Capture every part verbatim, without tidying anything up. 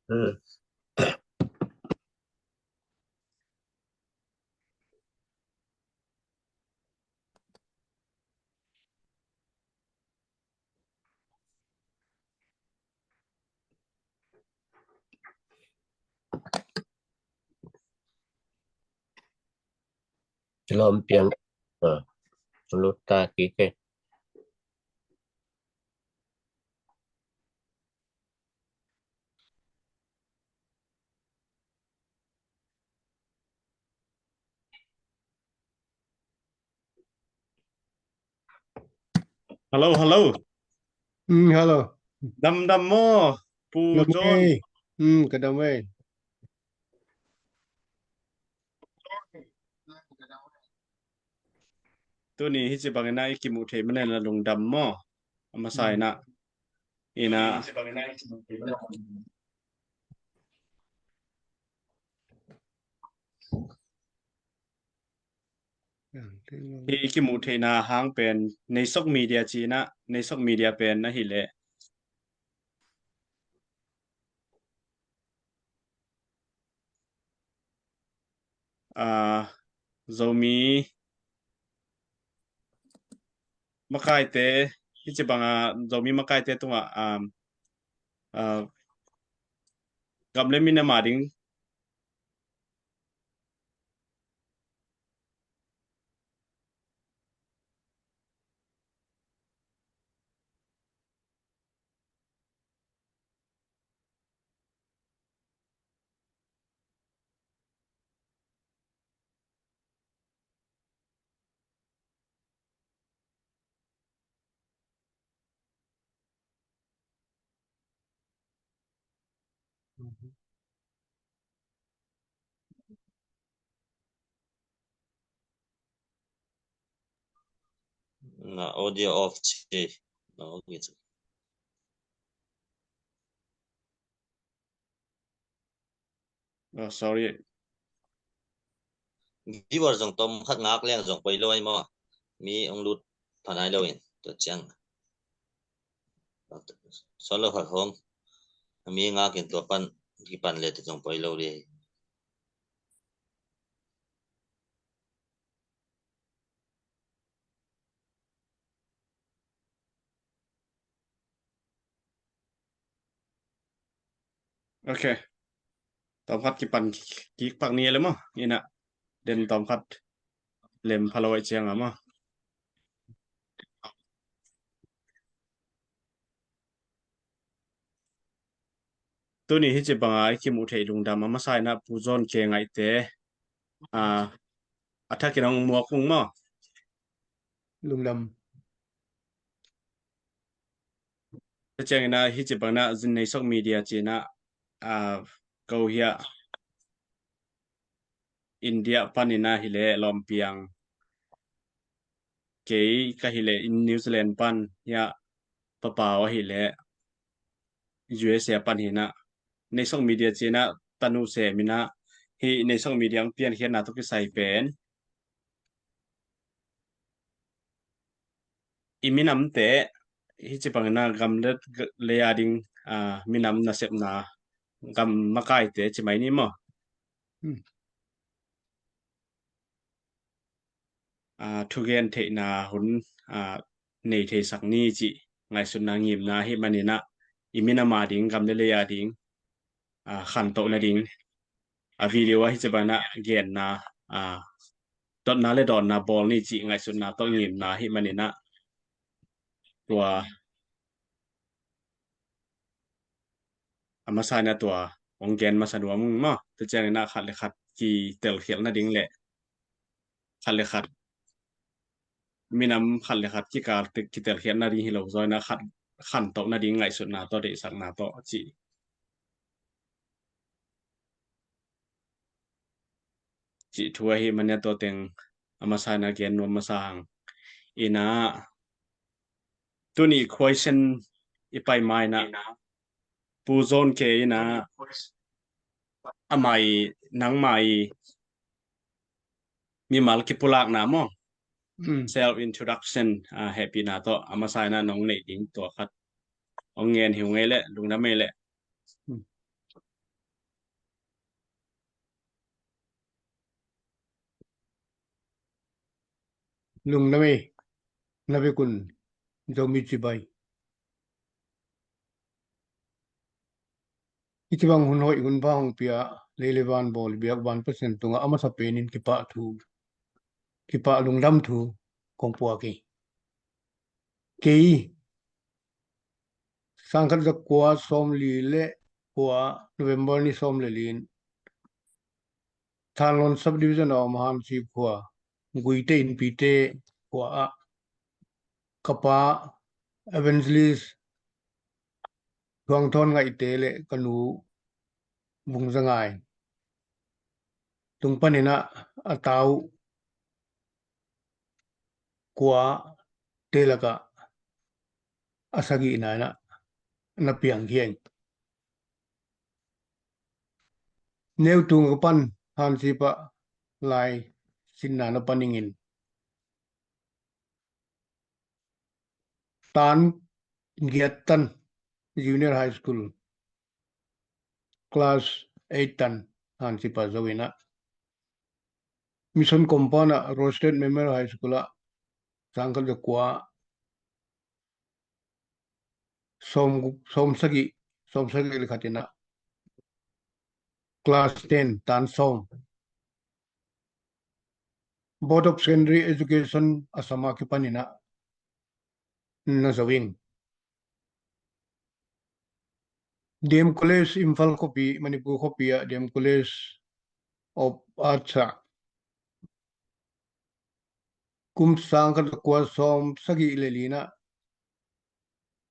Hmm. Lawm piang. Ah, lut ta kik e. Hello, hello. Mm, hello. Dam, dam maw, Pu John? Dam ei. Mm, ka dam ei. Tuni hi ci bangin ah i kimuh thei manin ah lungdam maw? A masa in ah. Ina. Hi i kimuh theihna hang pen Neisok Media ci-in ah, Neisok Media pen ahih leh, ah, Zomi makaite, hi ci banga Zomi makaite tungah, um, ah, gam le minam a ding Na audio off ci. Na audio ci. Oh, sorry. Viewer zong tom khat ngak leng zong poi lo ai maw. Mi ong lut pha nai lo in, tua ciang. Solo khat hong. Mi ngak in tua pan, kipan le tua zong poi lo ding. Ok. Tawm khat kipan kik pak ni le maw. Ina den tawm khat lem pha lo ai ciang a maw. Tuni hi ci banga i kimuh thei lungdam a masa in ah Pu John K Ngaihte, a, a thakin hong muak ung maw. Lungdam. Tua ciangin ah hi ci bangin ah Neisok Media ci-in ah, a, ko hiah India panin ahih leh lawmpiang, kei ka hih leh in New Zealand pan hiah, papa aw ahih leh U S A pan hi-in ah, Neisok Media ci-in ah tanu sem in ah, hih Neisok Media hong piankhiatna tawh kisai pen i minamte hi ci bangin ah gam le lei a ding, a, minam nasepna, gam makaite ci mai ni maw. Hmm. A, thugen theihna hun, a, nei theisak ni cih ngaihsutna ngimna ahih manin ah i minam a ding, gam le lei a ding, a, khantoh nading a video ah hi ci bangin ah genna, a, dotna le dawnna bawl ni cih ngaihsutna tawh ngimna ahih manin ah tua a masa in ah tua hong gen masa nuam ung maw. Tua ciangin ah khat le khat kitelkhialh nading le khat le khat, minam khat le khat kikal kitelkhialh nading hi lo zaw in ah khat khantoh nading ngaihsutna tawh, deihsakna tawh cih, cih thu ahih manin ah tua teng a masa in ah gen nuam masa hang. Ina tuni question i pai ma in ah Pu John K in ah amah i, nangmah i mimal kipulakna maw. Mm. Self introduction, a, hehpihna tawh a masa in ah nong neih ding tua khat hong ngen hi ung ei leh, lungdam ei leh. Mm. Lungdam ei, na vekun Zomi cibai. Hih ci bang hun hoih hun pha hong pia, lei le van bawl biak van Pasian tungah a masa penin kipah thu, kipah lungdam thu kong pua kei. Kei sangkhat zakua sawmli le kua November ni sawm le li in Thanlon subdivision a om Hansi khua, Guite Innpite khua ah ka pa Evangelist Thuangthawn Ngaihte le ka nu Vung Za Ngai tung panin ah a tau kua te lakah a sagihna in ah na piang khia ing. Neu tung ka pan Hansi pah lai sinna na pan ingin tan giat tan Junior High School class eight tan Hansi pah zo in ah Mission Compound ah Rolleston Memorial High School ah sangkhat zakua sawm, sawm sagih, sawm sagih le khat in ah class ten tan sawm Board of Secondary Education Assam a kipan in ah na zo ing. D M College Imphal khuapi, Manipur khuapi ah D M College of Arts ah kum sangkhat zakua sawm sagih le li in ah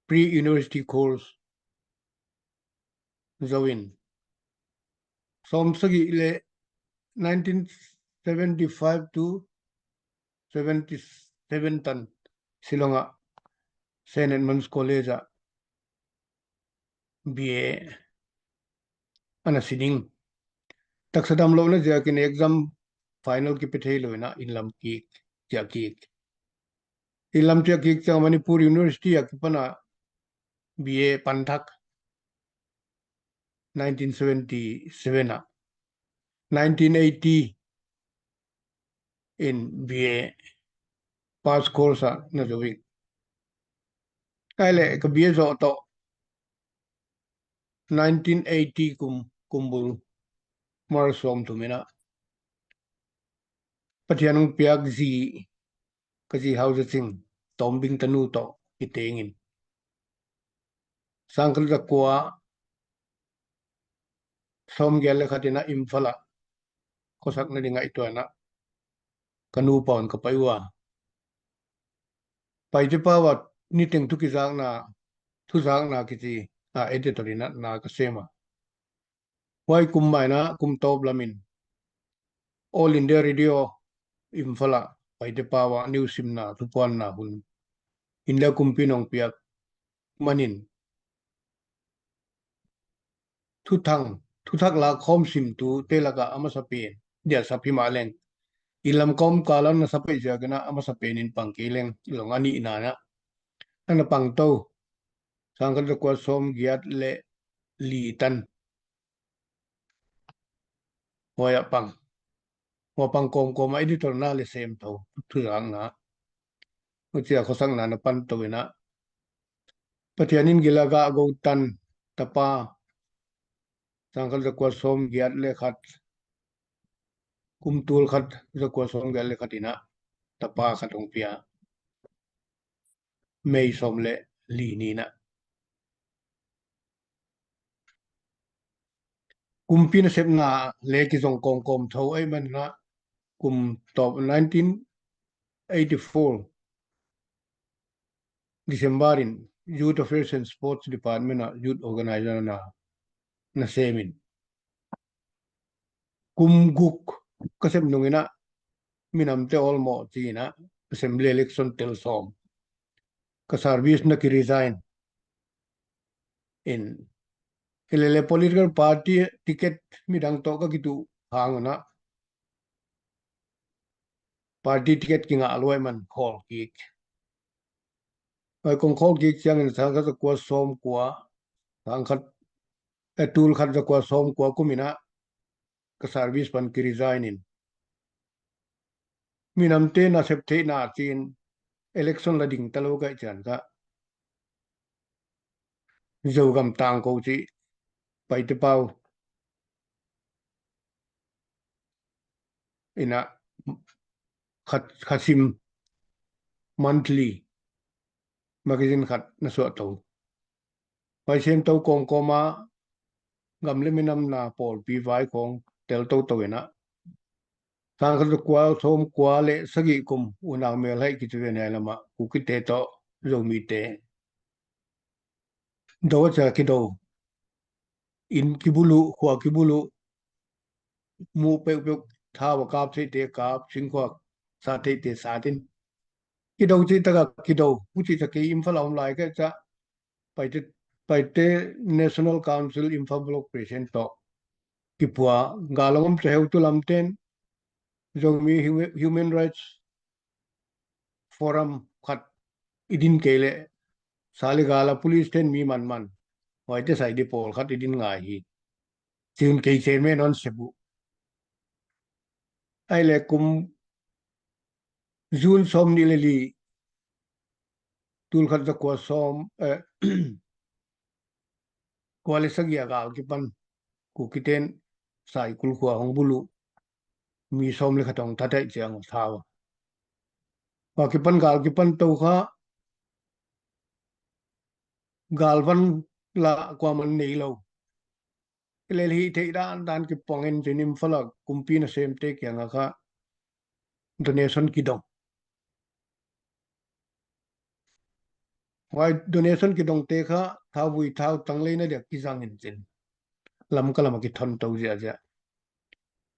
pre-university course zo in sawm sagih le nineteen seventy five to seventy seven tan Shillong ah Saint Edmund's College ah B A a na sin ing. Taksa dam lohna ziakin exam final kipia thei lo in ah inn lam kik, ciah kik. Inn lam ciah kik ciang Manipur University a kipan ah B A pan thak nineteen seventy seven ah, nineteen eighty in B A pass course ah na zo ing. Ai le ka B A zawh tawh nineteen eighty kum, kum bul March sawm thum in ah Pathian hong piak zi, ka zi Hau Za Cing, Tawmbing tanu tawh i teng in sangkhat zakua sawm giat le khat in ah Imphal ah khuasak na ding ngaihtuah in ah ka nupa un ka pai uh a, Paite Pau ah niteng thu kizakna, thuzakna kici a editor in ah na ka sem a. Huai kum mah in ah kum tawp lam in All India Radio Imphal ah Paite Pau ah news simna, thupuanna hun India kumpi in hong piak manin thuthang, thuthak lak khawm simtute lakah a masa pen diahsap hi mah leng, inn lam kawmkal ah na sa pai ziakin ah a masa penin pang kei leng, zong a nihna in ah a na pang to. Sangkhat zakua sawm giat le li tan huai ah pang. Hua pang kawmkawm ah editor na le sem tho, thuzakna, hucia khuasakna na pan to in ah Pathian in gil a gah go tan tapa, sangkhat zakua sawm giat le khat, kum tul khat zakua sawm giat le khat in ah tapa khat hong pia. May sawm le li ni in ah kumpi nasepna le kizong kawmkawm tho ahih manin ah kum tawp nineteen eighty four December in Youth Affairs and Sports Department ah youth organizer na na sem in kum guk ka sep nung in ah minamte awlmawh ci in ah assembly election tel sawm ka service na ki resign in, hi lele political party ticket midang tawh ka kituh hang un ah party ticket kingah lua ahih man khawl kik. Huai kong khawl kik ciangin sangkhat zakua sawm kua, sangkhat, eh, tul khat zakua sawm kua kum in ah ka service pan ki resign in minamte nasep theihna cin election la ding ta lo kaih cian kha Zogam tangko cih Paite pau ina khat, Khasim Monthly magazine khat na suah to. Vai sem to kawmkawma gam le minam na pawlpi vai khawng tel toto ina sang khat kua sawm kua le sagih kum unau mel haih kici ve nai lama Kukite tawh Zomite do a cia kido, inn kibulu, khua kibulu, muh peuhpeuh, thau a kap theite kap, singkhuak sa theite satin kido cih taka kido. Hucih ca kei Imphal a om lai ka ca Paite, Paite National Council Imphal Block President tawh kipua galong om ca heutu lamten Zomi Hu-, Human Rights Forum khat i din kei leh sa le gala police ten mi manman huaite sai di pawl khat i din ngai hi. Ciun kei chairman on sebu ai le kum June sawm nih le li tul khat za kua sawm, eh, kua le sagih a gal kipan Kukiten Saikul khua hong bulu mi sawm le khat hong that aih ciang thau a kipan gal kipan to kha galvan la kuaman nei lo. Lel hih theih dan dan kipongin cin Imphal a kumpi nasemte kianga kha donation kidong. Huai donation kidongte kha thauvui thau tanglei na dia kizangin cin Lamka lama kithon to ziahziah.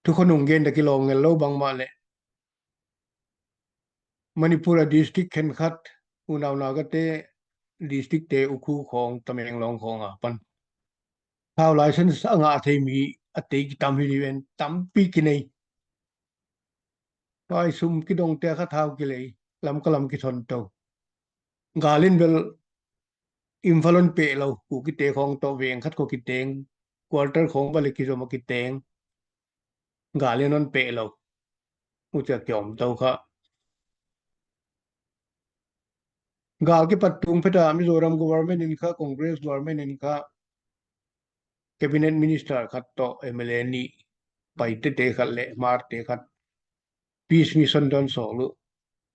Thukhonung gen da kilawng ngel lo bangmah leh Manipur a district khenkhat unau Nagate districtte Ukhrul khawng Tamenglong khawng a pan thau license a ngah thei mi a tei kitam hi liven tampi kinei. Pai sum kidongte kha thau kilei Lamka lam kithon to. Galin bel Imphal on peh lo Kukite khawng tawh veng khat ko kiteng quarter khawng bale kizom a kiteng. Galin on peh lo. Ucia kiom to kha gal kipat tung pheta Mizoram government in kha Congress government in kha cabinet minister khat tawh M L A nih Paite te khat le Hmarte khat peace mission don sawk luh.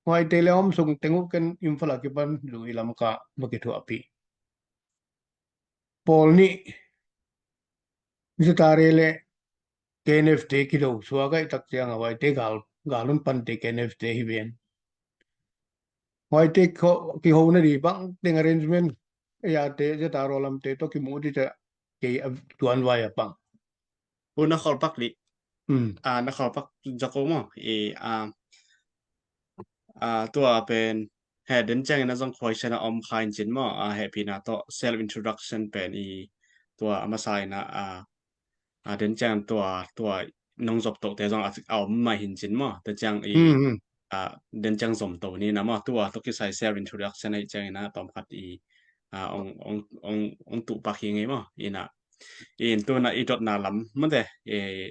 Huaite le om sung teng uh ken Imphal a kipan lui Lamka ma kithuahpih. Pawl nih Zatare le K N F te kido suak aih tak ciang a huaite gal, gal hun pante K N F te hi ven. Huaite kihona di bang teng arrangement ei ate Zatare lamte tawh kimuh di ca kei a tuan vai a pang. Hu na kholpak lih. A na kholpak jako maw i a tua pen he den ciangin a zong khuaisian a om kha in cin maw a hehpihna tawh self introduction pen i tua a masa in a a den ciangin tua tua nong zop tohte zong a om mah hin cin maw te ciang i a den ciang zom to ni na maw tua tawh kisai self introduction ahi ciangin a tawmkhat i a ong ong ong ong tuh pak hi ngei maw ina in tuna i dotna lam mate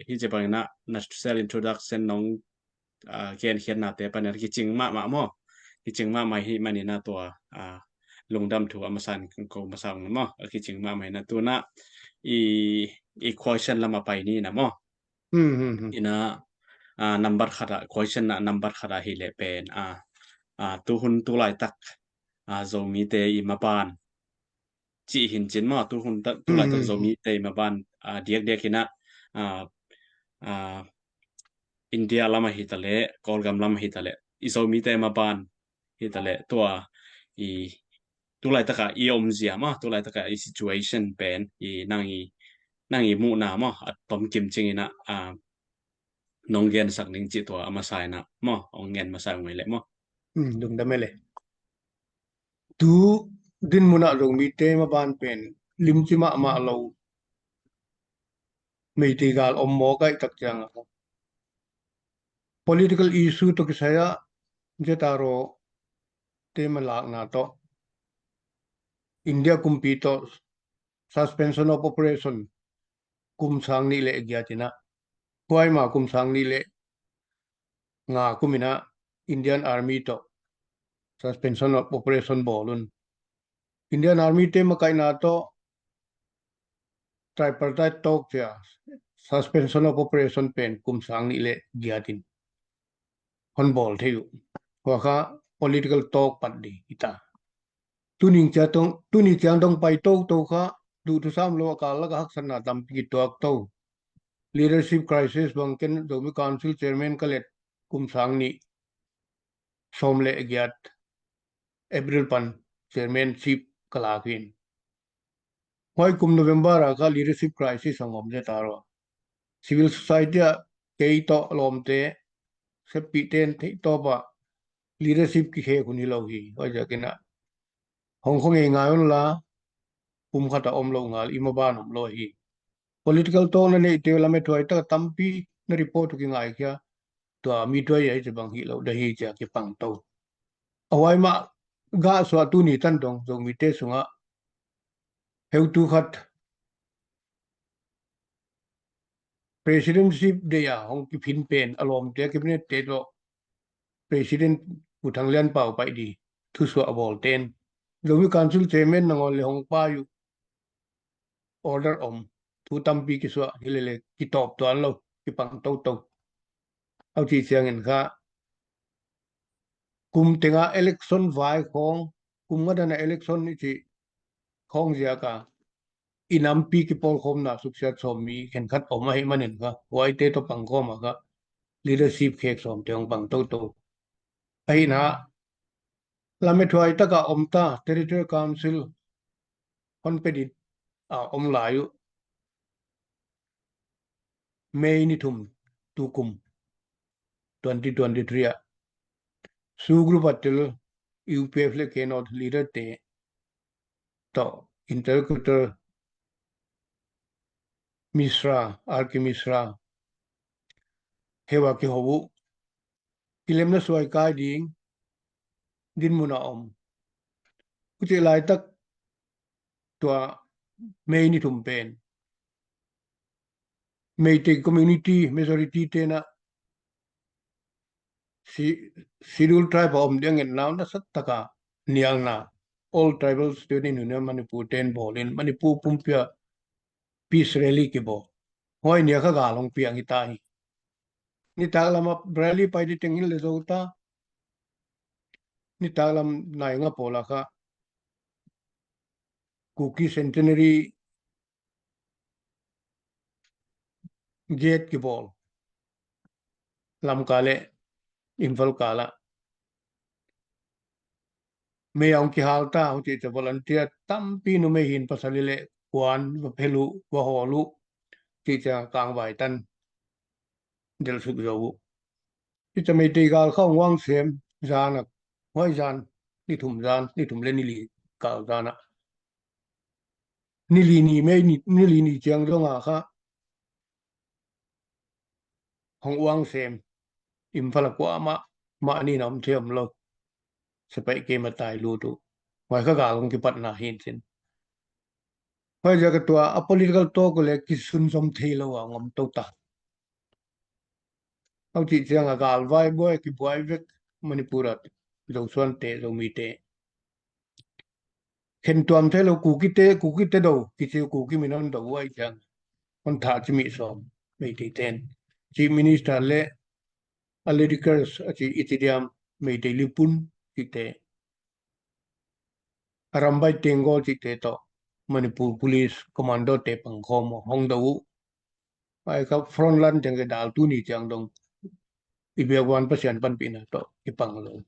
hi ci bangin a na self introduction nong a genkhiatnate panin kicing mahmah maw kicing mahmah hi manina tua a lungdam thu a masa in ko masa ung maw a kicing mahmah ina tuna i i khuaisian lam a pai ni na maw ina a number khat a khuaisian na number khat a hi leh pen a a tuhun tulaitak a Zomite i maban cih hin cin maw tuhun tulaitak Zomite i maban a diakdiak ina a a India lam a hi ta leh Kawlgam lam a hi ta leh i Zomite maban hi ta leh tua i tulaitaka i omzia maw tulaitaka i situation pen i nang i nang i muhna maw a tom kim cing ina a nong gensak ning cih tua a masa ina maw ong gen masa ung ei leh maw. Lungdam ei leh. Tu din munah Zomite maban pen limci mahmah lo Meitei gal om mawk aih tak ciang a political issue tawh kisai ah Zetaro te malakna tawh India kumpi tawh suspension of operation kum sang nih le giat ina huaima kum sang nih le nga kum ina Indian Army tawh suspension of operation bawl un. Indian Army te makaihna tawh tripartite talk cia suspension of operation pen kum sang nih le giatin hon bawl thei uh. Hua kha political talk pat ding hi ta. Tuning ciang dong, tuni ciang dong pai toto kha duh thusam lo a kal lak a haksatna tampi kituak to. Leadership crisis bang ken Zomi Council Chairman ka let kum sang nih sawm le giat April pan chairmanship ka lak hi. Huai kum November a kha leadership crisis a ngom zia ta rua. Civil society a kei tawh lawmte seppih ten theih tawp a leadership kikhek hun hi lo hi. Huai ziakin a hong khong ei ngai un la pum khat a om lo ngal i maban om lo hi. Political talk na neihte uh lamethuai tak tampi na report uh kingaikhia. Tua mi tuai ai ci bang hi lo da hi cia kipang to. A huai mah gah suah tuni tan dong Zomite sungah heutu khat presidentship day a hong kiphin pen a lawmte a cabinet te tawh president Pu Thang Lian Pau paih di thusuah a bawl ten Zomi Council Chairman nangawn le hong pai uh order om thu tampi kisuah hi lele kitawp tuan lo kipang toto. Au ci ciangin kha kum tenga election vai khawng kum ngadana election i ci khawng ziaka i nampi kipawlkhawmna suksiat sawm mi khenkhat om ahi manin kha huaite tawh pangkhawm a kha leadership khek sawmte hong pang toto. Ahina lamethuai taka om ta Territorial Council hon pedit a om lai uh May ni thum tukum twenty twenty-three ah SoO group a tel U P F le K North leader te tawh interlocutor Mishra, R K Mishra heua kiho uh kilemna suai kai ding dinmun a om. Hucih laitak tua May ni thum pen Meitei community majority tena si-, schedule tribe a om ding a ngetna nasa taka nialna All Tribal Student Union Manipur ten bawlin Manipur pumpia peace rally kibawl. Huai nia kha gal hong piang hi ta hi. Nitak lam a rally pai di tengin le zo ta. Nitak lam nai nga pawl a kha Kuki Centenary gate kibawl Lamka le Imphal kala mei a hong kihal ta, hucih ciang volunteer tampi numei hin pasal hi le kuan va phel uh va hawl uh cih ciang kangvai tan delh suk zo uh. Cih ciang Meitei gal kha hong uang sem zan a, huai zan ni thum zan, ni thum le ni li kal zan a ni li ni May ni, ni li ni ciang zong a kha hong uang sem Imphal a kuamah mah ni na om thei om lo. Sepaih kei ma tai lut uh. Huai kha gal hong kipatna hin sin. Huai ziak a tua a political talk le kisunzom thei lo a ngom to ta. Au cih ciang a galvai buai kibuai vek Manipur a Zosuante Zomite khen tuam thei lo Kukite, Kukite do kici uh Kuki min hon do uh ahi ciang hon thah ci mih sawm Meitei ten Chief Minister le a Ladikers a ci i ci diam Meitei lipun cihte a Arambai Tenggol cihte tawh Manipur Police Commando te pangkhawm hong do uh. Ai kha front line teng ke dal tuni ciang dong i biakvan Pasian panpihna tawh i pang lo.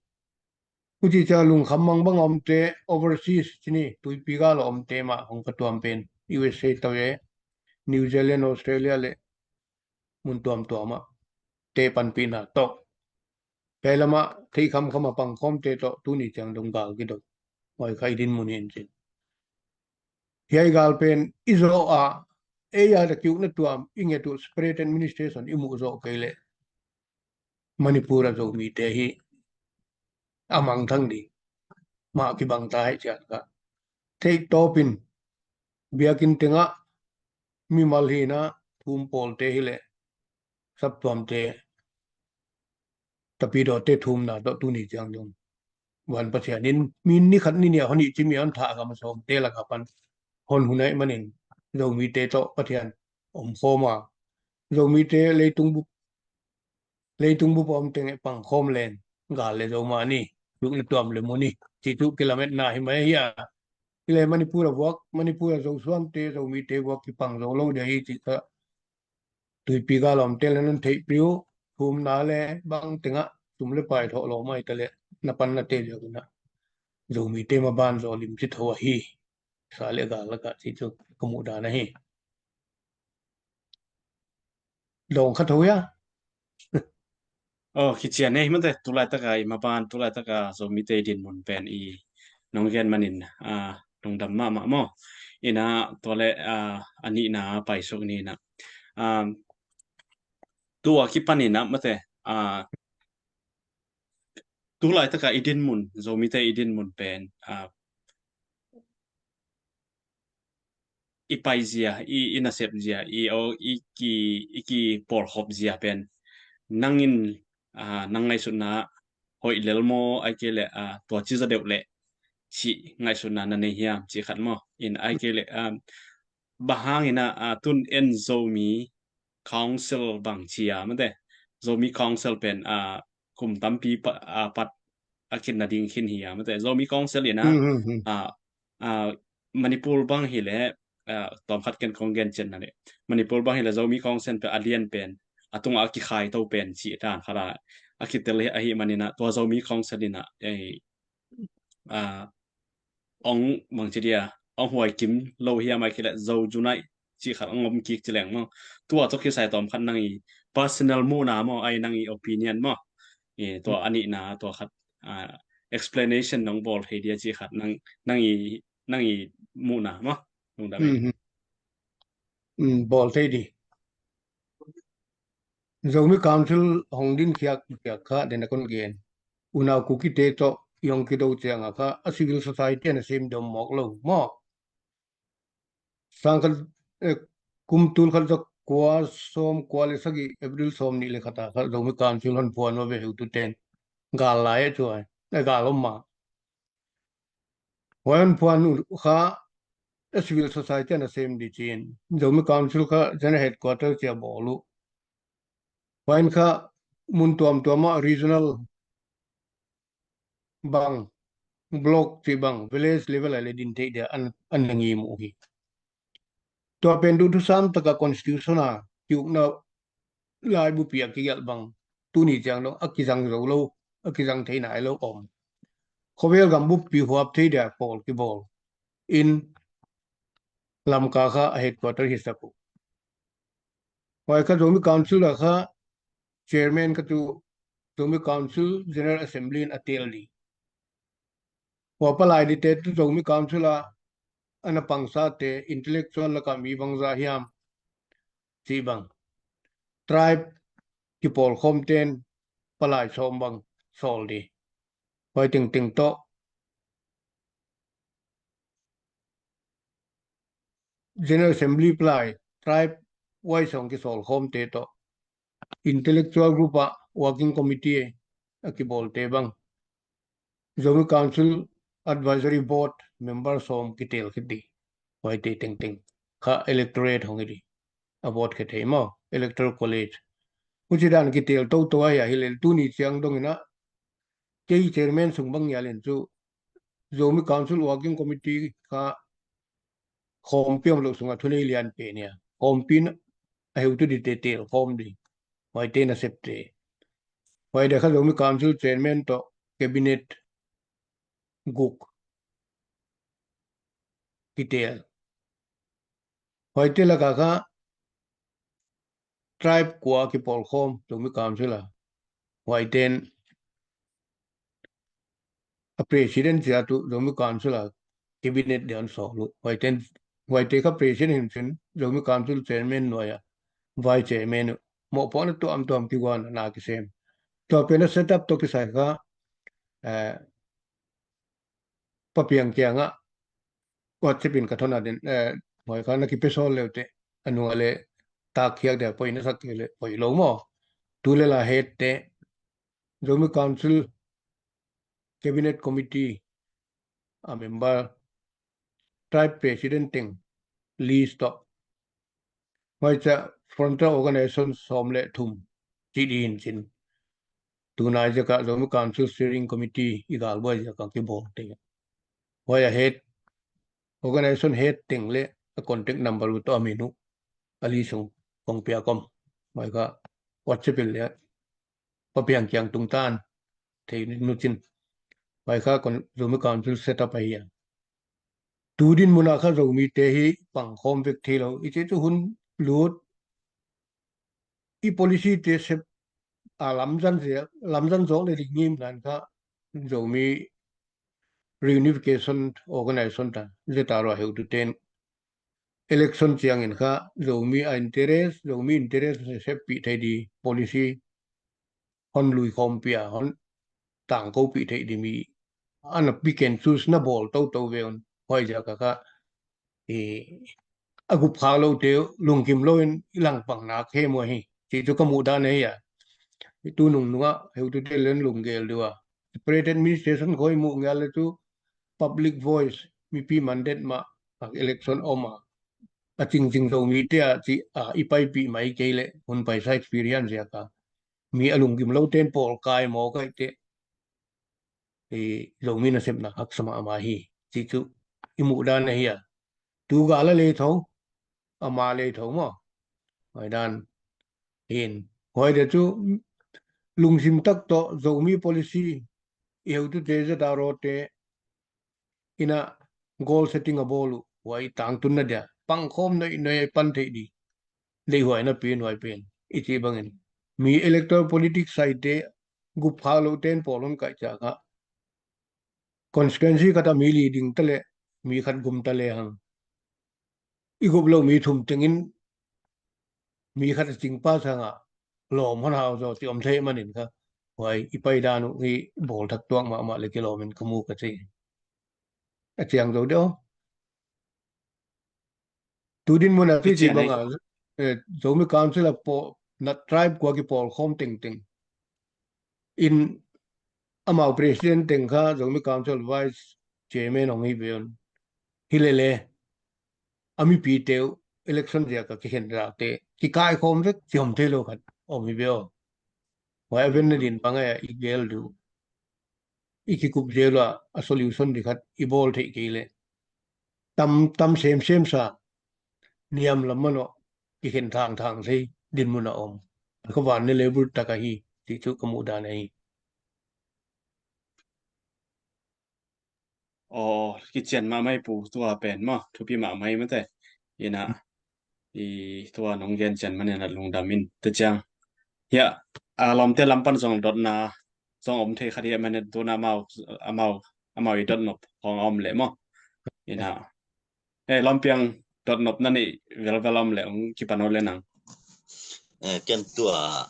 Hucih ciang lungkham mangbang a omte overseas cini tuipi gal a omte mah hong ka tuam pen U S A tawh e New Zealand, Australia le mun tuamtuam ah te panpihna tawh. Pai lamah theih khamkham a pangkhawmte tawh tuni ciang dong gal kido. Huai kha i dinmun hi in cin. Hiai gal pen i zawh a ei a da kiukna tuam i nget uh separate administration i muh zawh kei leh Manipur a Zomite hi a mangthang ding mah kibang ta hi ciat kha. Theih tawpin biakinn tengah mimal hina thum pawlte hi leh saptuamte Tapidawte thumna tawh tuni ciang dong van Pathian in mi ni khat ni nih a hon ih cih mi a hon thah gam a sawmte lakah pan hon hun ahih manin Zomite tawh Pathian om khawm a, Zomite leitung bup leitung bup a om teng e pang khawm len gal le zo mah ni, tuk le tuam le mu ni, cih cu kilametna hi mai hi a. Hi le Manipur a vuak, Manipur a Zosuante, Zomite vuak kipang zo lo dia hi cih kha tuipi gal a omte le nan theihpih uh. Thumna le bang tengah sum le pai thawh lawm ai ta le na pan na te ziau inah Zomite maban zaw limci tho ahi. Sa le gal lakah cih cu ka muh dan ahi. Dawng khat ho ia. Oh, kician ei mate, tulai taka i maban, tulai taka Zomite i dinmun pen i nong gen manin, ah, lungdam mahmah maw. Ina tua le, ah, a nihna paisuk ni ina. Ah, tua kipan ina mate, ah, tulai taka i dinmun, Zomite i dinmun pen, ah, i paizia, i, i nasep zia, i, o, i ki, i ki pawlkhop zia pen nangin, ah, nang ngaihsutna hoih lel maw, ai kei le, ah, tua ci za deuh le cih ngaihsutna na nei hiam cih khat maw. In ai kei le, ah, bang hangin ah, ah, tun en Zomi Council bang ci a mate. Zomi Council pen, ah, kum tampi pa, ah, pat a khin nading khin hi a mate. Zomi Council in ah, Hmm, hmm, hmm. ah, ah, Manipur bang hi le, ah, tawm khat ken kong gen cian na le. Manipur bang hi le Zomi Council pen a lian pen, a tungah a kikhai to pen ci dan khat a, a kitel hi, ahi manin ah, tua Zomi Council in ah, eh, ah, ong bang ci dia, ong huai kim lo hiam ai kei le Zo Unite cih khat ong om kik ci leng maw. Tua tawh kisai tawm khat nang i personal muhna maw, ai nang i opinion maw. I tua a nihna, tua khat, ah, explanation nong bawl thei dia cih khat nang, nang i, nang i muhna maw. Lungdam ei. Hmm, hmm. Hmm, bawl thei di. Zomi Council hong din khiak khiak kha den a kon gen. Unau Kukite tawh i hong kido ciang a kha a civil society an a sem dom mawk lo maw. Sang khat, eh, kum tul khat za kua sawm kua le sagih April sawm nih le khat a kha Zomi Council hon phuan maw ve, heututen gal lai a cuai, eh, gal om ma. Huai hon phuan uh kha a civil society an a sem di ci-in Zomi Council kha general headquarter ci a bawl uh. Huai in kha mun tuamtuam ah regional bang, block cih bang, village level ah le din theih dia an, an na ngim uh hi. Tua pen duhthusam taka constitution a ki-ukna laibupi a kigelh bang tuni ciang dong a kizang zo lo, a kizang thei nai lo om. Khuavel gam buppi huap thei dia pawl kibawl in Lamka kha a headquarter hisak uh. Huai kha Zomi Council a kha chairman kha tu Zomi Council General Assembly in a tel di. Hua palai dite tu Zomi Council a ana pangsate intellectual lakah mi bangzah hiam cih bang. Tribe kipawlkhawmten palai sawm bang sawl di. Huai tengteng tawh General Assembly palai tribe wise hong kisawlkhawmte tawh intellectual group ah working committee a kibawlte bang Zomi Council Advisory Board member sawm kitel khit di. Huaite tengteng kha electorate hong hi di. A vote khe thei maw, Electoral College. Huci dan kitel toto ahi a, hi lel tuni ciang dong inah kei chairman sung bang ngial in cu Zomi Council Working Committee kha khawmpi om loh sungah thunei lian pen ia khawmpi in a heutu dite tel khawm di. Huaite nasepte. Huaite kha Zomi Council chairman tawh cabinet guk kitel. Huaite lakah kha tribe kua kipawlkhawm Zomi Council a. Huaiten a president cia tu Zomi Council a cabinet dia an sawl uh. Huaiten, huaite kha president hin cin Zomi Council chairman nuai a vice chairman uh. Mawhpawhna tuamtuam kiguan a na kisem. Tua pen a set up tawh kisai kha, eh, Pa Piang kiangah WhatsApp in ka thon a den, eh, huai kha na kipia sawl leute a nung a le takkhiak dia poi na sak kei le poi lo maw. Tu le la hette Zomi Council Cabinet Committee a member, tribe president teng list tawh, huai ciah frontal organization sawm le thum cih ding hi cin. Tunai ziakah Zomi Council Steering Committee i galbuai ziakah kibawl teng, huai a head, organization head teng le a contact number uh tawh a min uh a list uh kong piak om. Huai kha WhatsApp in le Pa Piang kiang tungtawn thei nu cin. Huai kha Zomi Council set up ahi a. Tu dinmun ah kha Zomite hi pangkhawm vek thei lo. I cih cu hun lut, i policy te sep a lamzang zawk le ding ngim nan kha Zomi Reunification Organization ta, Z R O a heutu ten election ciangin kha Zomi a interest, Zomi interest na seppih thei di policy hon lui khawmpih a, hon tangkopih thei di mi a na pick and choose na bawl toto ve un. Huai ziakah kha a gupkhak lote lungkim loin i langpang nak he maw hi. Cih cu ka muhdan ahi a. Tu nungnungah heutute len lunggel dih a, separate administration khawi muh ngial le cu public voice, mipi mandate mah a election om a, a cingcing Zomite a cih a i paipih mai kei le hun paisa experience ziakah mi a lungkim lote in pawl kai maw kaite, Zomi nasepna haksa mahmah hi. Cih cu i muhdan ahi a. Tu gal a lei tho, a ma lei tho maw? Huai dan hin, huai dia cu lungsim tak tawh Zomi policy i heutute Z R O te in a goal setting a bawl uh, huai tangtunna dia pangkhawm noihnoih a i pan theih di. Deihhuai na pi nuai pen i cih bangin mi electoral politics saite gupkhak lote in pawl hun kaih ciah kha constituency khat a mi li ding ta le mi khat gum ta le hang i gup lo mi thum tengin mi khat a cing pa sangah lawm hon hau zaw ci om thei manin kha huai i paidan uh hi bawl thak tuak mahmah le kilawmin ka mu ka ci. A ciang zo deuh. Tu dinmun a cih bangah Zomi Council a pawl na tribe kua kipawl khawm tengteng in amau president teng kha Zomi Council vice chairman hong hi ve un. Hi lele a mipite uh election ziakah kikhen rakte kikaikhawm vek ci om thei lo khat om hi ve aw. Huai a venna din bangah i gel duh i kikup zel uh a solution di khat i bawl theih kei le tam tam semsem sa niam lam manawh kikhen thangthang thei dinmun a om. Kha van ne le bul tak ahi cih cu ka muhdan ahi. Aw, kician mahmah hi pu, tua pen maw, thupi mahmah hi mate. Ina i tua nong gen cian manin a lungdam in te ciang. Hiah a lawmte lam pan zong dotna zong om thei khat hi a manin tuna amau amau amau i dotnop hong a om leh maw? Ina eh lawmpiang dotnop na neih velvel om leh hong kipan aw le nang. Eh, ken tua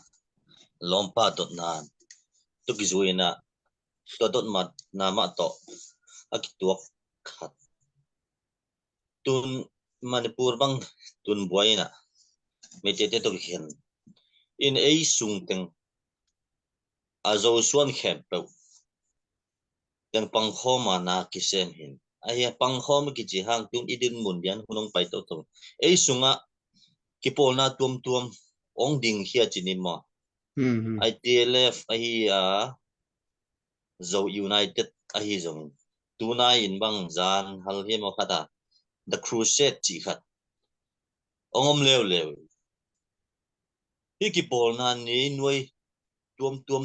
lawmpa dotna tua kizui ina tua dotna mah tawh a kituak khat. Tun Manipur bang tun buai ina Meitei te tawh kikhen in ei sung teng a Zo suan khempeuh teng pangkhawm a na kisem hin. Ahi a pangkhawm a kici hang tun i dinmun lian hun hong pai toto. Ei sungah kipawlna tuamtuam hong ding khia ci ni maw? I T L F ahi a, Zo United ahi zongin tunai in bang zan hal hi maw khat a The Crusade cih khat hong om leuleu. Hi kipawlna nei nuai tuamtuam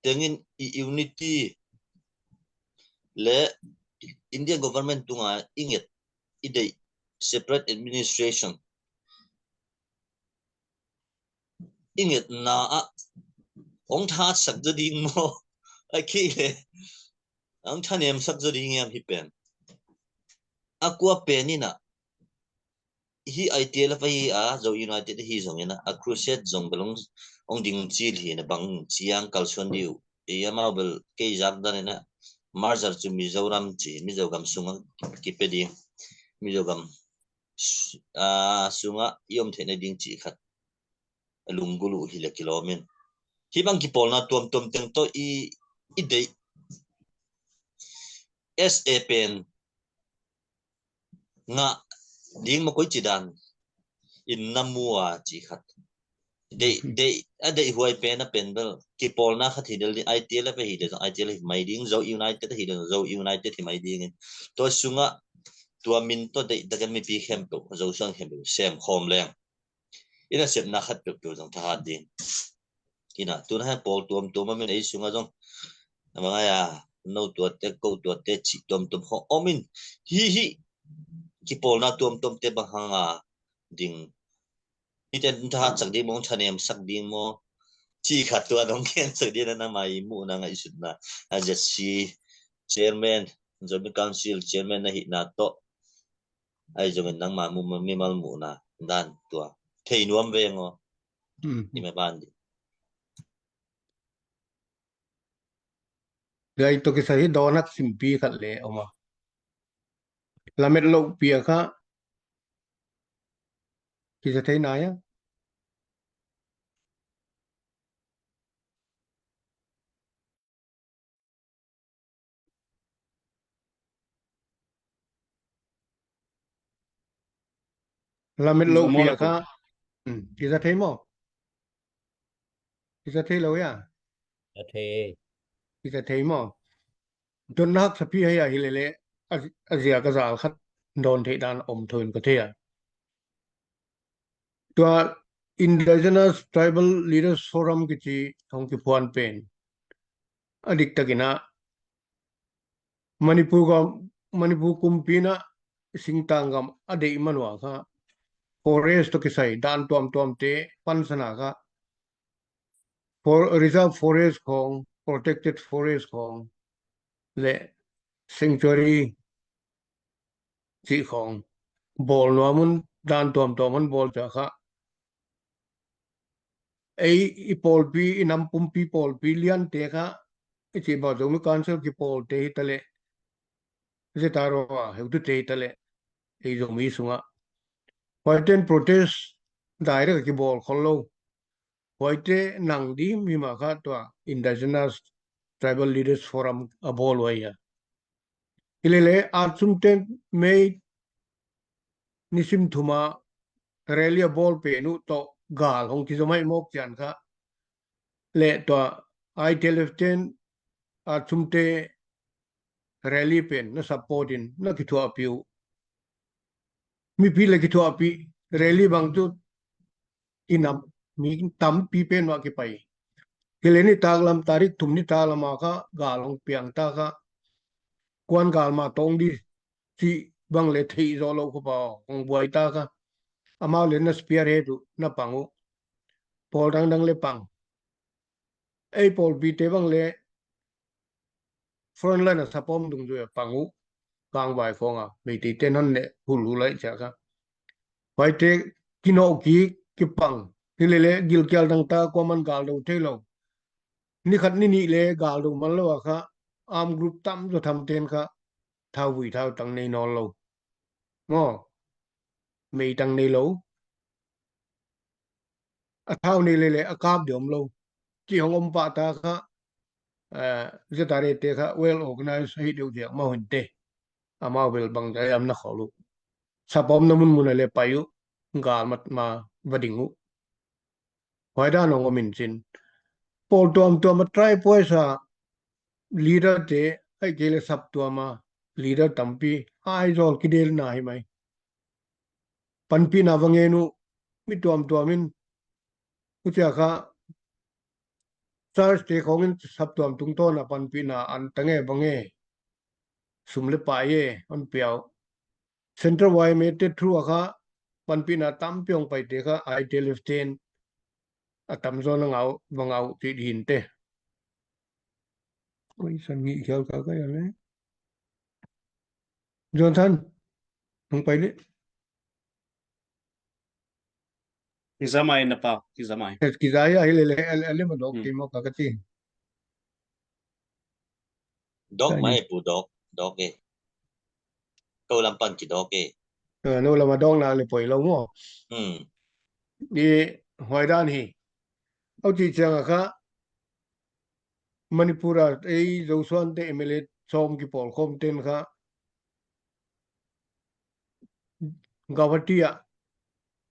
tengin i unity le Indian government tunga i nget i deih separate administration i ngetna ah hong thatsak zaw ding maw? A kei le hong thanemsak zaw ding hiam hi pen? A kua pen ina hi I T L F ahi a, Zo United ahi zongin a, a Crusade zong bel hong ding cil hi na bang ciang kalsuan dih uh. I amau bel kei zak dan ina Marshall cu Mizoram ci, Mizo gam sungah kipia ding, Mizo gam sungah i om theihna ding cih khat a lunggulh uh hi le kilawm in. Hih bang kipawlna tuamtuam teng tawh i, i deih S A pen ngah ding maw, koi ci dan in na mu a ci khat. Deih, deih, a deihhuai pen a pen bel kipawlna khat hi del ding, I T L F ahi le zong I T L F hi mai ding, Zo United ahi le zong Zo United hi mai ding in. Tua sungah tua min tawh deih takin mipi khempeuh, Zo sang khempeuh sem khawm leng i nasepna khat peuhpeuh zong thahat ding. Ina, tuna heng pawl tuamtuam om in ei sungah zong, a bang ai a, no tuate, ko tuate cih tuamtuam khawng om in, hih, hih kipawlna tuamtuamte bang hanga ding, hihte in thahatsak ding maw, thanemsak ding maw, cih khat tua nong gensak ding na, nangma i muhna, ngaihsutna, a Z C chairman, Zomi Council chairman na hihna tawh, ahi zongin nangma mu, mimal muhna dan tua thei nuam veng aw. Hmm. I me ban ding. Gai tawh kisai hi dawn hak simpi khat le om a. Lamet loh pia kha kisa thei nai a. Lamet loh pia kha. Hmm, kisa thei maw? Kisa thei lo ya? Kisa thei. Kisa thei maw? Dotna haksa pi hei a hi lele, a, a ziak a zal khat dawn theih dan om tho in ka thei a. Tua Indigenous Tribal Leaders Forum kici hong kiphuan pen a diktakin ah Manipur gam, Manipur kumpi in ah singtang gam a deih man ua kha forest tawh kisai dan tuamtuamte pansan a kha for, reserve forest khawng, protected forest khawng le sanctuary cih khawng bawl nuam un, dan tuamtuam hong bawl ciang kha ei i pawlpi, i nam pumpi pawlpi liante kha i cih bang Zomi Council kipawlte hi ta leh, Z R O a heutute hi ta leh, ei Zomi sungah huaite in protest direct a kibawl khol lo. Huaite nang dim himah kha tua Indigenous Tribal Leaders Forum a bawl uh ahi a. Hi lele, Atsumte May nisim thuma rally a bawl pen uh tawh gal hong kizom ahi mawk cian kha le tua I T L F ten Atsumte rally pen na support in na kithuahpih uh. Mipi le kithuahpih rally bang cu i nam mi tampi pen mah kipai. Kile nitak lam, tarik thum nitak lam a kha gal hong piang ta kha, kuan gal mah tawng di cih bang le theih zawh loh khuapa hong buai ta kha, amau le na spearhead uh na pang uh. Pawl dangdang le pang. Ei pawlpite bang le frontline a sapawm dungzui a pang uh. Kangvai khawng a Meiteite non ne hulhul aih ciah kha, huaite kinawh kik kipang. Hi lele gilkial dangta kuaman gal do thei lo. Ni khat ni nih le gal do man lo a kha, arm group tamzaw thamten kha thauvui thautang nei nawn lo. Maw, meitang nei lo. A thau nei lele a kap deuh om lo. Cih hong om pah ta kha, eh, Z R A te kha well organized ahi deuh diak mah hun te. Amau bel bangzah hiam na khawl uh. Sapawmna munmun a le pai uh. Gal mat ma va ding uh. Huai dan hong om in cin. Pawl tuamtuam a tribe wise a leader te, ahih kei le saptuam a leader tampi Aizawl kidelna hi mai. Panpihna va ngen uh, mi tuamtuam in, hucia kha church te khawng in saptuam tungtawn a panpihna an ta nge va nge, sum le pai e hon pia uh. Central Y M A te through a kha panpihna tampi hong paite kha I T L F ten a tamzaw na ngau va ngau cih dihinte. Koi san ngih khial ka ka ya le. Jonathan, hong pai le. Kizamai na pau, kizamai. Kizai a hi lele, el, el, el, ma dok ti mo ka ka ti. Dok mai pu dok, dok e. Ko lam pan ki dok e. Eh, no lam a dok na le poi lo mo. Hmm. Ni huai dan hi. Au ti ciang a kha, Manipur ah ei Zosuan te M L A sawm kipawl khawm ten kha Guwahati ah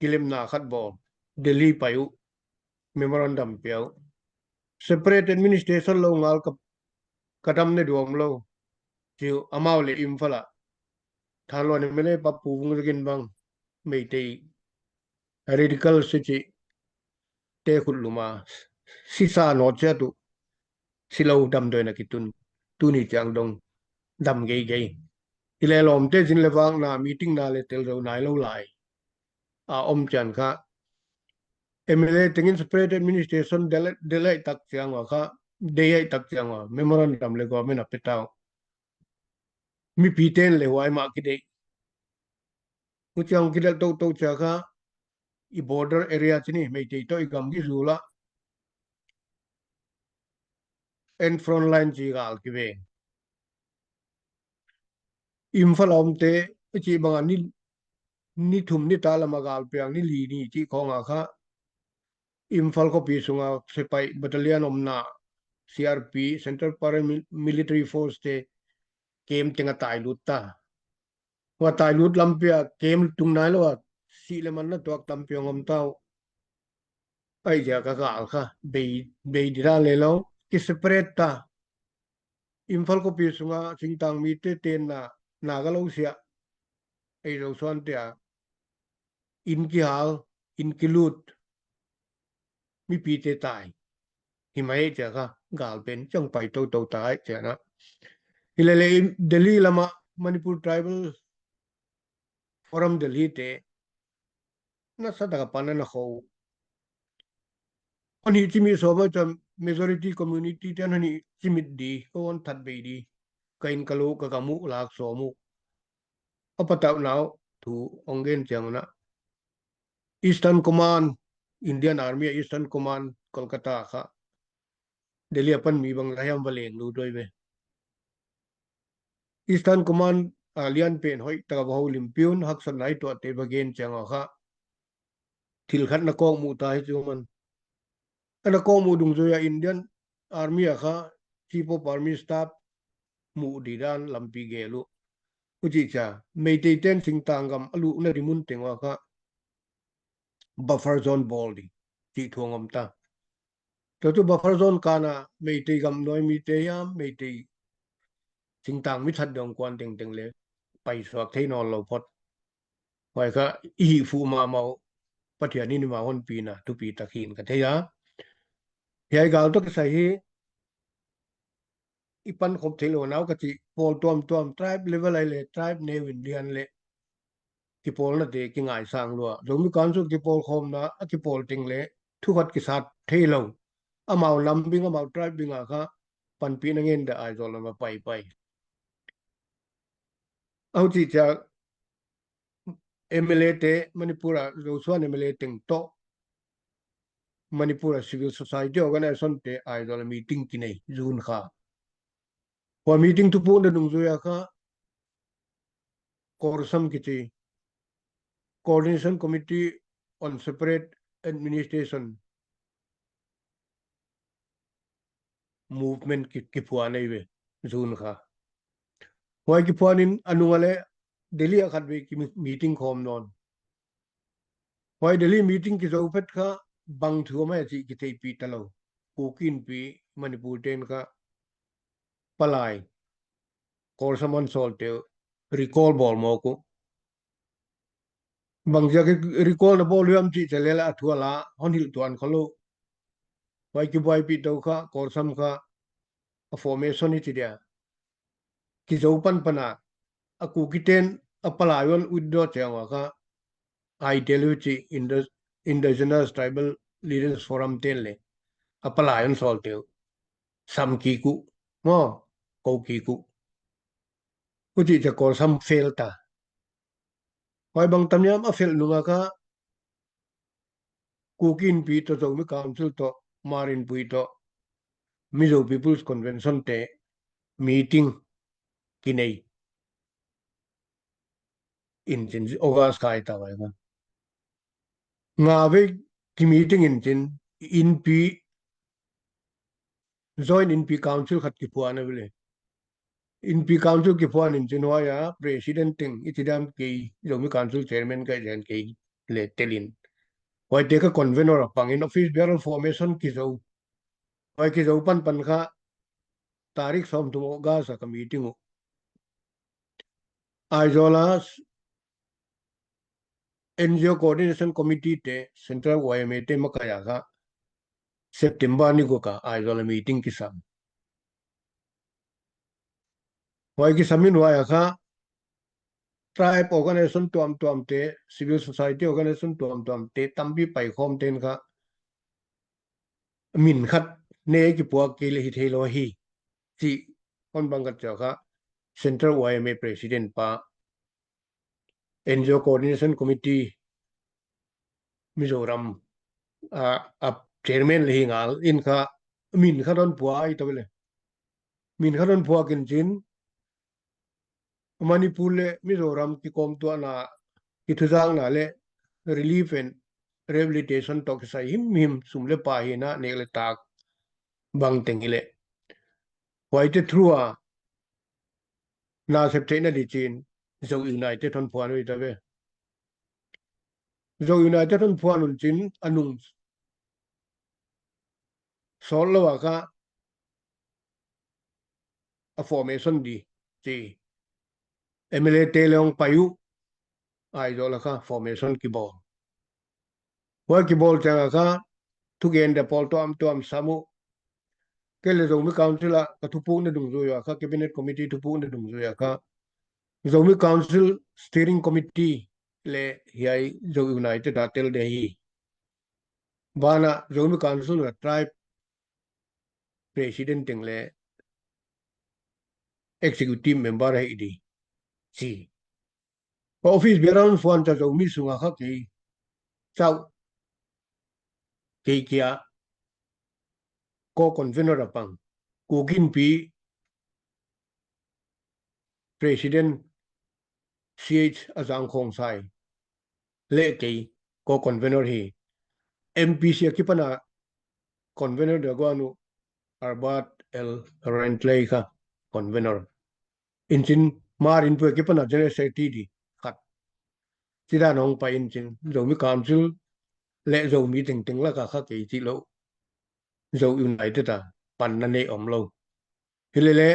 kilemna khat bawl, Delhi pai uh, memorandum pia uh. Separate administration lo ngal ka, ka dam ne duam lo. Ciu amau le Imphal ah Thanluan M L A pa Pu Vung Za Gin bang Meitei radical si ci te khut luma sisa nawt sia tu silo damdawi na kitun tuni ciang dong dam geigei. Ile lawmte zin le vakna meeting na le tel zo nai lo lai a om cian kha M L A tengin separate administration delay tak ciang wa kha dei ai tak ciang wa memorandum le government a petau mipi ten le huai mah kidei. Uciang kidel toto cia kha i border area cini Meitei to i gam kizula en front line ci gal kiveng. Imphal a omte i ci banga ni, ni thum ni ta lama gal piang ni li ni ci khonga kha Imphal khuapi sunga sepai battalion omna C R P, Central Paramilitary Force te kem tenga tai lut ta. Hua tai lut lampi a kem tung nai lo a sih le man na tuak tampi hong om tau. Ai zia ka gal kha bei, bei dira le lo ki separate ta. Imphal khuapi sunga singtang mite tenna naga lo sia ei Zosuan te a inn kihal, inn kilut, mipite tai. Hi mai cia kha gal pen ciang pai toto tai cia na. Hi lele Delhi lama Manipur Tribal Forum Delhi te nasa taka pan na kho. Hon hi cimi sawm a cia majority community te hon hi cimit di, ko hon that bei di. Ka inn ka lo ka gam uh lak sawm uh. A patau nau thu hong gen ciang na Eastern Command, Indian Army a Eastern Command Kolkata kha Delhi a pan mi bang la hiam va leng lut doi ve. Eastern Command a lian pen hoih taka va ho limpiun haksatna i tuahte va gen ciang a kha thil khat na kawk muh ta hi cu man. A na kawk muh dungzui a Indian Army a kha Chief of Army Staff muh di dan lampi gel uh. Uci cia Meitei ten singtang gam a luh na di mun teng a kha buffer zone bawl di cih thuang om ta. Tua cu buffer zone kana Meitei gam nuai mite hiam Meitei singtang mi that dong kuan tengteng le paisuak thei nawn lo phot. Huai kha i hih fuh mahmah uh Pathian in i mah honpina thupi tak hin ka thei a. Hiai gal tawh kisai hi i pan khop thei lo nau ka cih pawl tuamtuam tribe level ai le tribe neu in lian le kipawlnate kingaisang lua. Zomi Council kipawl khawmna a kipawl teng le thukhat kisat thei lo. Amau nam bing amau tribe bing a kha panpihna ngen dah Aizawl lam a paipai. Au cih cia M L A te Manipur a Zosuan M L A teng tawh Manipur a civil society organization te Aizawl a meeting kinei June kha. Hua meeting thupukna dungzui a kha Korsam kici Coordination Committee on Separate Administration Movement ki, kiphuan ei ve June kha. Huai kiphuanin a nunga le Delhi a khat vei ki meeting khawm nawn. Huai Delhi meeting kizo phet kha bang thu a mai a cih kitheihpih ta lo. Kuki Inpi Manipur ten kha palai Korsam an sawlte uh recall bawl mawk uh. Bangziak recall na bawl hiam cih cia lela a thu a la hon hilh tuan kho lo. Huai kibuaipih to kha Korsam kha a formation hi ci dia kizo panpana a Kuki ten a palai hon withdraw ciang a kha I T L U ci Indigenous Tribal Leaders Forum ten le a palai hon sawlte uh sam kik uh maw, ko kik uh. Ucih cia Korsam fail ta. Huai bang tam hiam a fail nunga kha Kuki Inpi tawh Zomi Council tawh Hmar Inpui tawh Mizo People's Convention te meeting kinei in cin August kha i ta vai kha. Nga vei ki meeting in cin Inpi Joint Inpi Council khat kiphuan a vele. Inpi Council kiphuan in cin huai a President teng i ci dam kei, Zomi Council Chairman ka i zen kei le telin. Huaite ka convenor a pangin office bearer formation kizo. Huai kizo panpan kha tarik sawmthum August a ka meeting uh. Aizawl a NGO Coordination Committee te Central Y M A te makaih a kha September ni guk a Aizawl a meeting kisam. Huai kisam in huai a kha tribe organization tuamtuam te, civil society organization tuamtuam te tampi paikhawm ten kha min khat ne kipuak kei le hi thei lo hi ci hon bang khat ciau kha Central Y M A President pa NGO Coordination Committee Mizoram a, a chairman le hi ngal in kha min khat hon phuak i ta vele. Min khat hon phuak in cin Manipur le Mizoram kikawmtuahna, kithuzakna le relief and rehabilitation tawh kisai himhim sum le pai hina nek le tak bang teng hi le huaite through a na sep theihna di cin Zo United hon phuan uh hi ta ve. Zo United hon phuan un cin a nung sawt lo a kha a formation di ci MLA te le hong pai uh Aizawl a kha formation kibawl. Huai kibawl ciang a kha thugen da pawl tuamtuam sam uh. Kei le Zomi Council a ka thupukna dungzui a kha Cabinet Committee thupukna dungzui a kha Zomi Council Steering Committee le hiai Zo United a tel de hi. Bana Zomi Council a tribe president teng le executive member hei di ci. Ka office bearer hon phuan ta Zomi sunga kha kei cauh kei kia co-convenor a pang Kuki Inpi president C H Azang Khongsai le kei co-convenor hi. M P C a kipana convenor da guan uh Albert L Rentley kha convenor in cin Mar Inpui a kipana general secretary di khat. Ci dan hong pai in cin Zomi Council le Zomi tengteng laka kha kei ci lo Zo United a panna nei om lo. Hi le le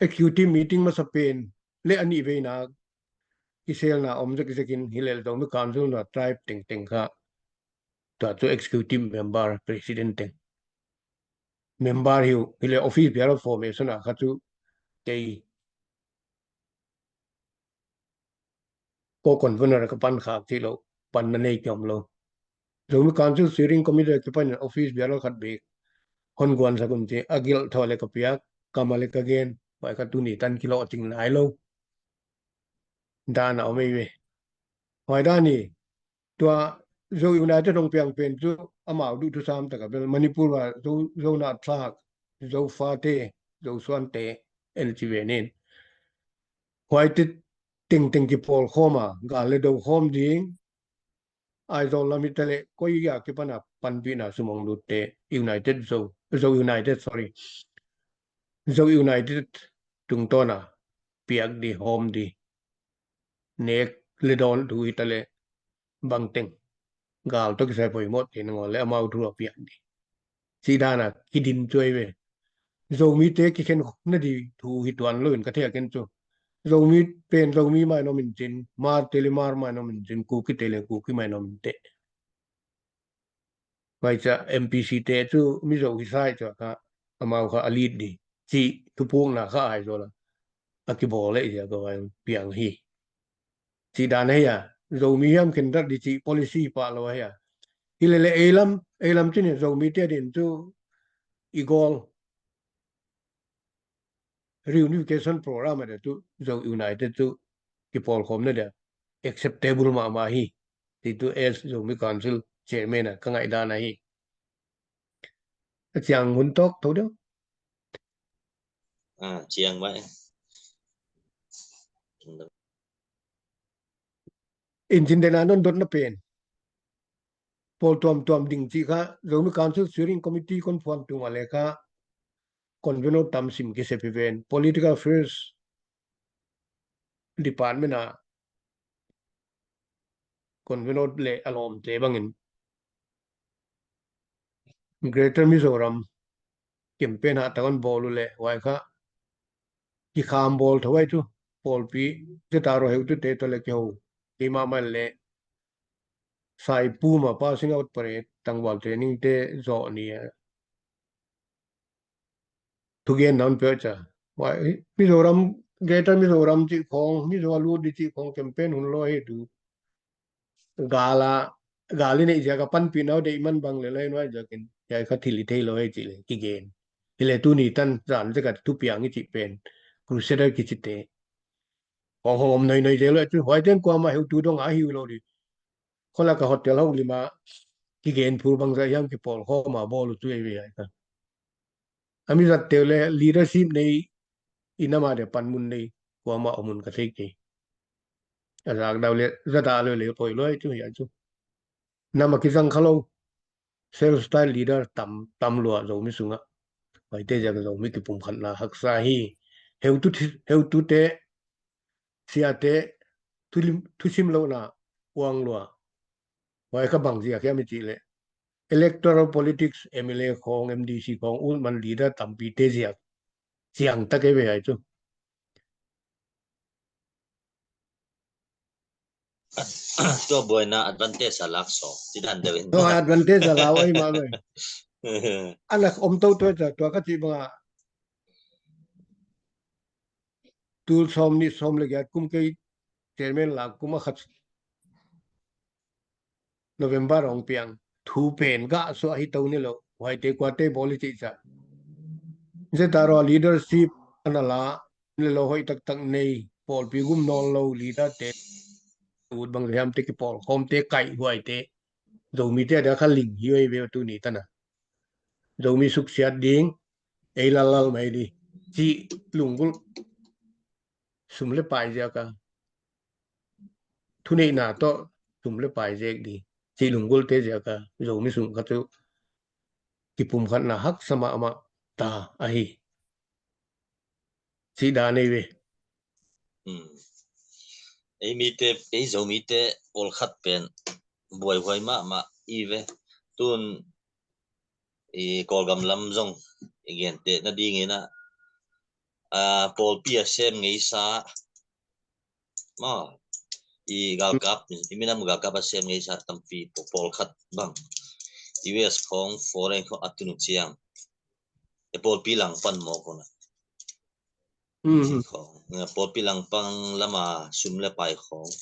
executive meeting masa pen le a nih veina kiselna om zekzek in hi le Zomi Council na tribe tengteng kha tua cu executive member president teng member hi uh hi le office bearer formation a kha cu kei co-convenor ka pan khak ci lo, panna nei kiom lo. Zomi Council Steering Committee kipan in office bearer khat bek hon guansak un ci a gilh thaw le ka piak, kam a le ka gen, huai kha tuni tan kilawh cing nai lo. Dan a om ei ve. Huai dan hi tua Zo United hong piang pen cu amau duh thusam taka bel Manipur a Zo, Zo na thlak, Zo fate, Zo suante en ci ve nin. Huaite tengteng kipawl khawm a gal le do khawm ding Aizawl lam hi ta le koi a kipana panpihna sum hong lutte United Zo, Zo United, sorry, Zo United tungtawna piak di hawm di nek le dawn thu hi ta le bangteng gal tawh kisai poimawh te nangawn le amau thu a piak di ci dana kidin cuai ve. Zomite kikhen na di thu hi tuan lo in ka thei a ken cu Zomi pen Zomi mainom in cin, Mar te le Mar mainom in cin, Kuki te le Kuki mainom in teh. Maica M P C te cu Mizo hi sai cua kha amau kha a lit di ci thupukna kha Aizawl a a kibawl le zia ka vai piang hi. Ci dan hei a Zomi hiam khen rat di ci policy pah lo hei a hi le le eilam eilam cin hi Zomi te din cu i gawl reunification program a de tu Zo United tu kipawlkhawm na de acceptable mahmah hi. Ti tu as Zomi Council chairman a ka ngaihdan ahi. A ciang hun tawk tho deuh. Ah, ciang vai. In cin dena non dot na pen pawl tuamtuam ding cih kha Zomi Council Steering Committee kon phuan tung a le kha convenor tam sim kisep hi ven, political affairs department ah convenor le a lawmte bangin Greater Mizoram campaign hah takan bawl uh leh huai kha kikham bawl tho ai chu. Pawlpi zeta ro heutute tawh le kiho kei mahmah le Saipum a passing out parade, tangval training te zawh ni a thugen na hon peuh ca. Huai Mizoram, Greater Mizoram cih khawng, Mizo a lut di cih khawng campaign hun law hi tu. Gala, gali neih ziak a panpih na uh deih man bang le lai nuai ziakin hiai kha thil i thei lo hi cih le kigen. Hi le tuni tan zan ziak a thupiang i cih pen Crusader kici te khawng hong om noinoi zel uh a chu. Huai ten kuamah heutu dong a hi uh lo di. Kholak a hotel hok lima kigen phur bangzah hiam kipawl khawm a bawl uh chu ei ve ai kha. A mi zat teu le leadership nei i nam a dia panmun nei kuamah om un ka thei kei. A zak dau le zat a lo le poi lo ai chu hiai chu. Nam a kizang kha lo. Self style leader tam, tam lua Zomi sungah. Huaite ziak Zomi kipumkhatna haksa hi. Heutu thi-, heutute, siate, thulim-, thusim lohna uang lua. Huai kha bang ziak hiam i cih leh electoral politics, M L A khawng, M D C khawng, ut man leader tampite ziak ciang tak ei ve ai chu. Tua buaina advantage a lak sawm ci dan deuh in. Tua advantage a lau ai mah mai. Anak om to tua ca, tua ka cih banga tul sawm nih sawm le giat kum kei chairman lak kum a khat November hong piang thu pen gah suah hi to ni lo. Huaite kuate bawl i cih ca. Zeta ro leadership ana la le lo hoih taktak nei, pawlpi gum nawn lo leader te ut bang hiam te kipawl khawm te kaih huaite Zomi te a dia kha ling hi oi ve tuni tan a. Zomi suksiat ding ei lallal mai di cih lunggulh sum le pai ziak a thuneihna tawh sum le pai zek di cih lunggulhte ziak a Zomi sung kha chu kipumkhatna haksa mahmah ta ahi. Cih dan ei ve. Hmm. Ei mite, ei Zomite pawlkhat pen buaihuai mahmah i ve. Tun i Kawlgam lam zong i genteh nadingin ah, a, pawlpi a sem ngeisa maw, i galkap, i minam galkap a sem ngeisa tampi paw-, pawlkhat bang U S khawng, foreign khawng a tun uh ciang i pawlpi langpan mawk un ah. Mm. Ci khawng, eh, pawlpi langpan lama sum le pai khawng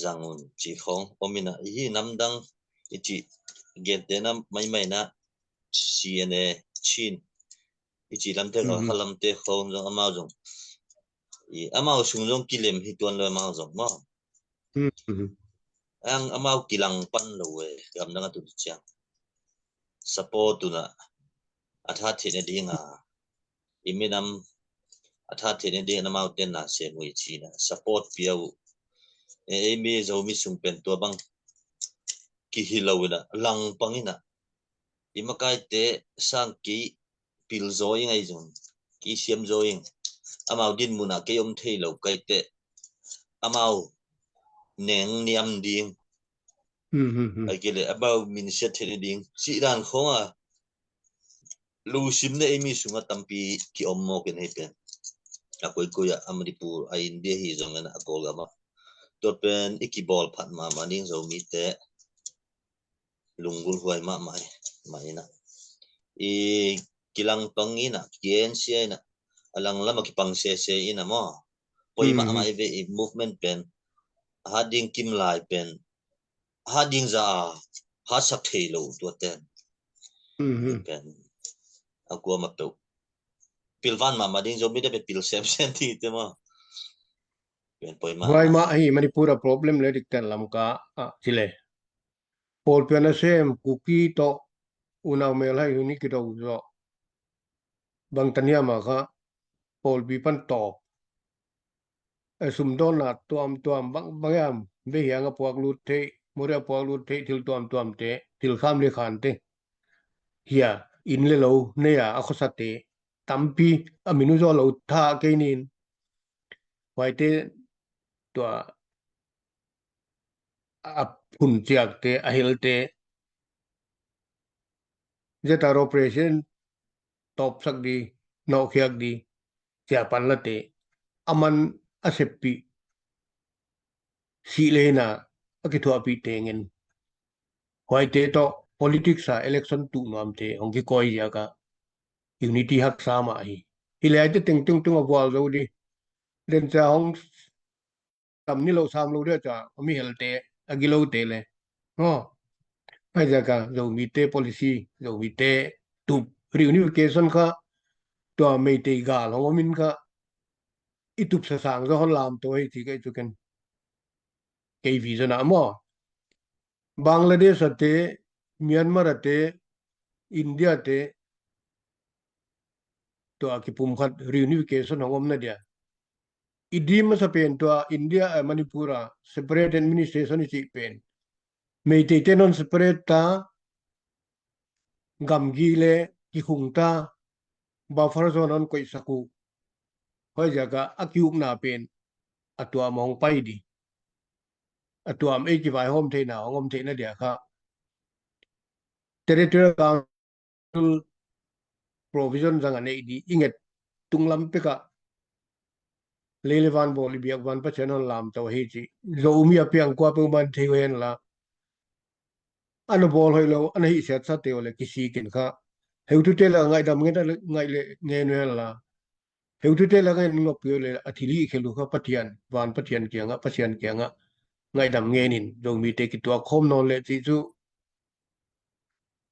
zang un ci khawng om in ah, i hi namdang i ci gentehna maimai in ah C N A Chin i ci lamte khawng, mm, kha lamte khawng zong amau zong i amau sung zong kilem hi tuan lo amau zong maw. Mm. Ang amau kilangpan lo e, gamdang a tun ciang. Support un ah a thathiatna ding a, i minam a thathiatna ding a amau ten na sem uh i ci in ah support pia uh. E, ei mi Zomi sung pen tua bang kihi lo in ah langpan in ah i makaite sang kei pil zaw ing ahi zong, kei siam zaw ing. Amau dinmun ah kei om thei lo kai teh amau neng niam ding. Hmm, hmm, hmm. Ai kei leh amau minsiat thei ding. Cih dan khawng a lusim na ei mi sungah tampi kiom mawk in hei pen. A koikoi ah, a Manipur, a India hi zong in a Kawlgam ah. Tua pen i kibawl phat mahmah ding Zomite lunggulh huai mahmah hi, mah in ah. I kilangpan in ah, kiensia in ah, a langlam a kipang sese in ah maw. Poi, hmm, mahmah i ve i movement pen, a hat ding kim lai pen, a hat ding za a, hatsak thei lo tua ten. Hmm, hmm. Pen, a kuamah peuh. Pilvan mahmah ding Zomite pen pil semsem ding te maw. Pen poi mahmah. Huai mah hi Manipur a problem le dik ten Lamka, ah, ci le. Pawlpi a nasem Kuki tawh unau melhai hun i kido zawh. Bang tan hiam a kha pawlpi pan tawp. A sumdawnna tuamtuam bang, bang hiam, Behiang a puak lut theih, Mori a puak lut theih, thil tuamtuamte, thil kham le khante. Hia, inn le lo nei a a khuasate tampi a min uh zawh lo tha kei nin. Huaite tua a phun ciakte, a helte, Zetar operation tawpsak di, nawhkhiak di, cia panlate, a man a seppih, sih le hina a kithuahpih tengin huaite tawh politics a election tuh nuamte hong kikawi ziaka unity haksa mah hi. Hi le aite tengteng tung a vual zo di. Denca hong tam ni lo sam lo dia ca a mihelte, a gilote le. Aw. Huaiziaka Zomite policy, Zomite tup reunification kha tua Meitei gal hong omin kha i tup sasang zo hon lam to hei ci kei cu ken. Kei vision a maw. Bangladesh ate, Myanmar ate, India ate, tua kipum khat reunification hong om na dia. I dim masa pen tua India, eh, Manipur a separate administration i cih pen Meitei te non separate ta, gamgi le kikhung ta, buffer zone hon koihsak uh. Huaiziaka a kiukna pen a tuam hong pai di. A tuam ei kivaihawm theihna hong om theihna dia kha Territorial Council provision zang a neih di i nget tunglam peka lei le van bawl i biak van Pasian hon lam to hi ci. Zomi a piang kua peuh man thei uh hen la, ana bawl hoih lo, ana hih siatsa te uh le kisikin kha heutute la ngaihdam ngen le, ngaih le ngen uh hen la, heutute la ngen ngop uh le a thilhih khel uh kha Pathian, van Pathian kiangah, Pasian kiangah ngaihdam ngenin Zomite kituak khawm nawn le cih cu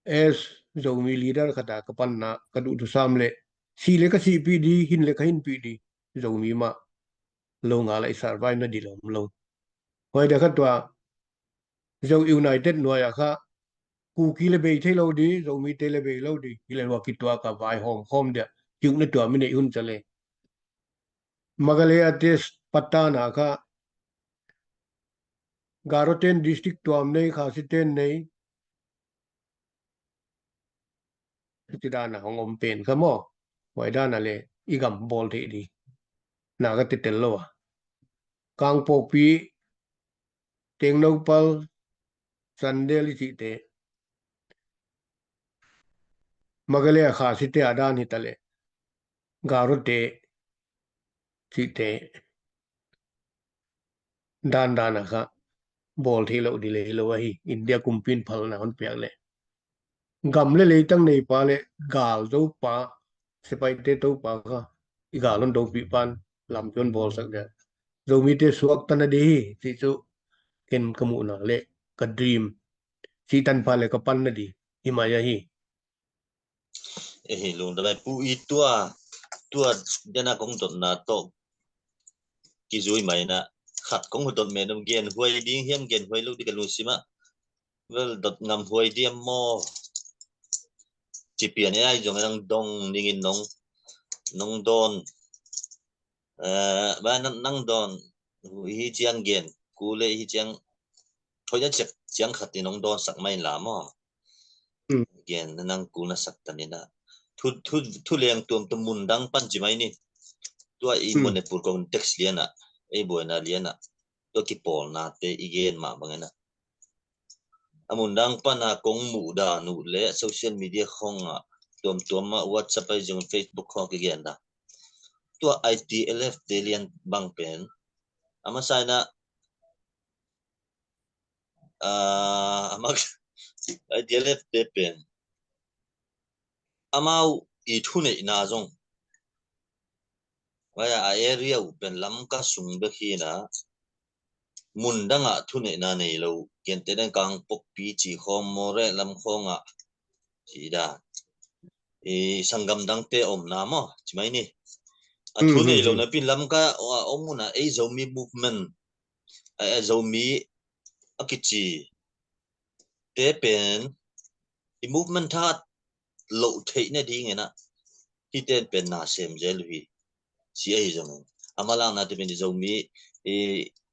as Zomi leader khata ka panna ka duhthusam le sih le ka sihpih di, hin le ka hinpih di, Zomi mah lo ngal a i survive na di lawm lo. Huai dia kha tua Zo United nuai a kha Kuki le bei thei lo di, Zomite le bei lo di, hi le hua kituak a vaihawm khawm dia kiukna tuam i neih hun ca le. Meghalaya te patana kha Garo ten district tuam nei, Khasi ten nei, hiti dana hong om pen kha maw. Huai dana le i gam bawl theih di na ka tetel lo a. Kangpokpi, Tengnoupal, Chandel i cihte, Meghalaya Khasite a dan hita le Garote cihte dandan a kha bawl theih loh di le hi lo ahi. India kumpin phalna hon piak le gam le leitang neipa le gal zopa, sepaihte topa kha i gal hon dopih pan lam pion bawlsak dia Zomite suakta na di hi cih cu ken ka muhna le ka dream cih tanpha le ka panna di hi mai ahi. Ehi, lungdam e pu i tua, tua dena kong dotna tawh kizui mai na khat kong dot me dam gen huai ding hiam gen huai lo di ka lungsim ah. Vel dot ngam huai diam maw? Cipian e ai zong nang dong ningin nong, nong don. Eh, ba nang, nang don hi ciang gen ku le hi ciang thoi na ciak ciang khat ni nong don sak mai la maw? Gen na nang kul na sak ta ni na. Thu, thu, thu leng tuam tu mun dang pan ci mai ni. Tua i Manipur context lian ah, ei buaina lian ah, tua kipawlna te i gen mah bangin ah, a mun dang pan a kong muh dan uh le social media khong ah, tuamtuam ah WhatsApp ai zong Facebook khong kigen da. Tua I T L F te lian bang pen a masa in ah, ah, a mak I T L F te pen amau i thuneihna zong, a area uh pen Lamka sung bek hi na, mun dangah thuneihna nei lo, genteh dan Kangpokpi ci khawng, Moreh lam khawngah ci dan, i sanggam dangte omna maw ci mai ni. A thu nei lo napi in Lamka a om munah ei Zomi movement, a, a Zomi a kici te pen i movement tha loh theih nadingin ah hiten pen na sem zel uh hi ci ahi zongin a malakna te pen i Zomi, i,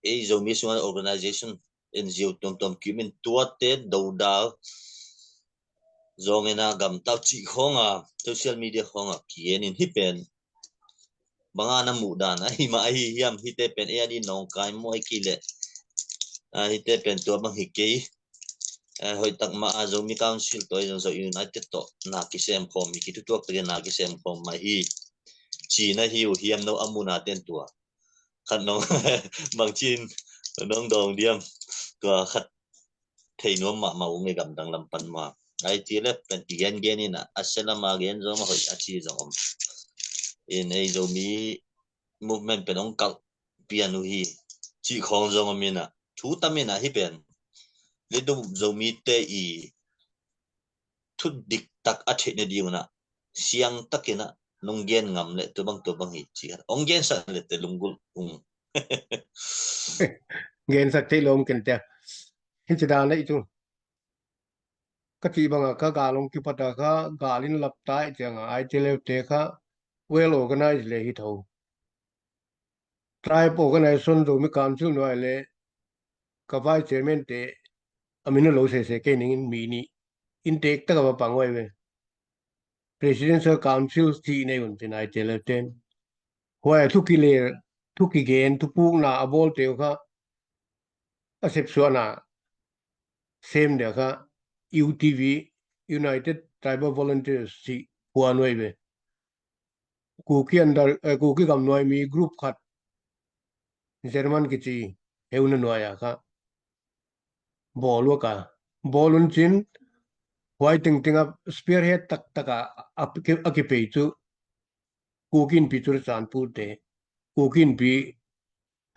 ei Zomi sunga organization, N G O tuamtuam kimin tuate dodal Zong ina gamtau cih khawng a, social media khawng a kigen in hih pen banga na muh dan ahi mah ahi hiam? Hihte pen ei a dih nawngkai maw, ahih kei leh hihte pen tua bang hi kei. Hoih tak mah a Zomi Council tawh zong Zo United tawh na kisem khawm hi, kithutuak takin na kisem khawm mah hi. Cina hi uh hiam, no a muhna ten tua khat nong bangcin nong dawng diam? Tua khat thei nuam mahmah ung ei, gamdang lam pan mah. I T L F pen kigen gen ina, a sia lama gen zong a hoih a ci zong om. In ei Zomi movement pen hong kalh pian uh hi cih khawng zong om ina, thu tam ina hih pen leitung Zomite i thu diktak a theih nading una siang takin a nong gen ngam leh tua bang tua bang hi ci khat hong gensak leh te lunggulh ung. Gensak theih lo om ken tia. Hih ci dan ahi cu. Ka cih banga kha gal hong kipat a kha gal in lap ta ih cianga I T L F te kha well organized le hi tho. Tribe organization Zomi Council nuai le ka vice chairman te a min a lo sese kei ningin mi nih in tek taka va pang uai ve. Presidential Council cih nei un cin I T L F ten. Huai a thu kile, thu kigen, thupukna a bawl teu kha a sepsuahna sem dia kha U T V, United Tribal Volunteers cih huan uai ve. Kuki under, eh, Kuki gamnuai mi group khat German kici heuna nuai a kha bawl uh a ka bawl un cin huai tengteng a spearhead taktaka a, a kipei cu Kuki Inpi Churachandpur te, Kuki Inpi,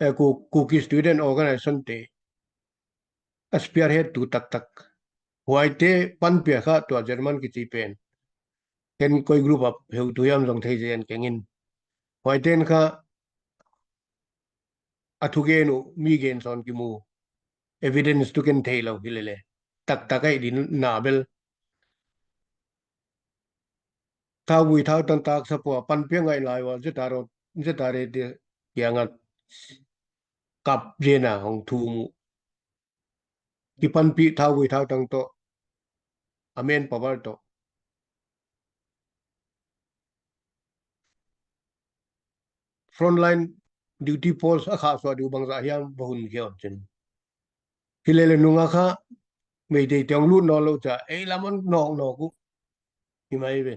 eh, Ku-, Kuki Student Organization te a spearhead tu taktak. Huaite panpia kha tua German kici pen ken koi group a heutu hiam zong thei zen kengin. Huaiten kha a thugen uh mi gen sawn kimu evidence tu ken thei lo hi lele. Taktak aih din na bel thauvui thautang tak sapua panpia ngaih lai ua zetaro zetare te kianga kap zena hong thu mu. Kipanpih thauvui thautang tawh a manpower tawh frontline duty post a khahsuah duh bangzah hiam va hun khiawn cin. Hi lele nunga kha Meitei tiang lut nawn lo ca ei lam an nawk nawk uh hi mai ve.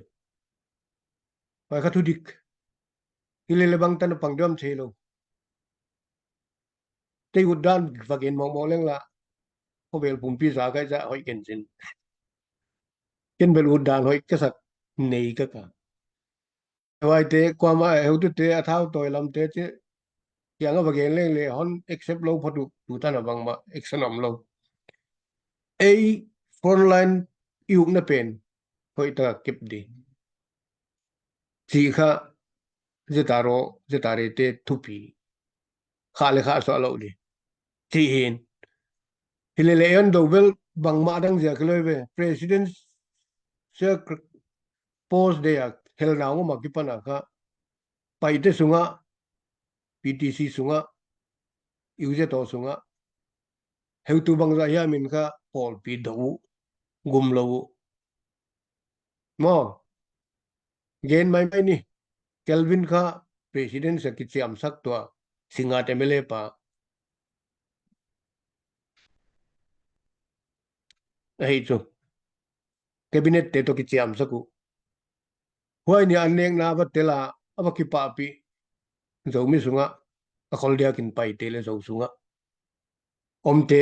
Pai kha thudik hi lele bangtan a pang diam thei lo. Tei ut dan va gen mawkmawk leng la khawvel pumpi za kai ca hoih ken cin. Ken bel ut dan hoih ka sak nei ka ka. Huaite kuama heutute a thau tawi lamte ci kianga va gen leng le hon accept lo phot uh tutan a bangmah action om lo. Ei frontline i ukna pen hoih taka kep di. Cih kha zetaro zetare te thupi khah le khah suah lo di. Cih hin hi lele ei hon do bel bangmah dang zia kiloi ve. President sia post day a helna ngoma kipana kha Paite sungah, P T C sungah, U Z O sungah heutu bangzah hiamin kha pawlpi do uh gum lo uh. Maw gen maimai ni. Kelvin kha president sia kiciamsak tua Singat M L A pa ahi cu cabinet te tawh kiciamsak uh. Huai nia an nekna a va tel a a va kipahpih Zomi sungah a khol diakin Paite le Zo sungah omte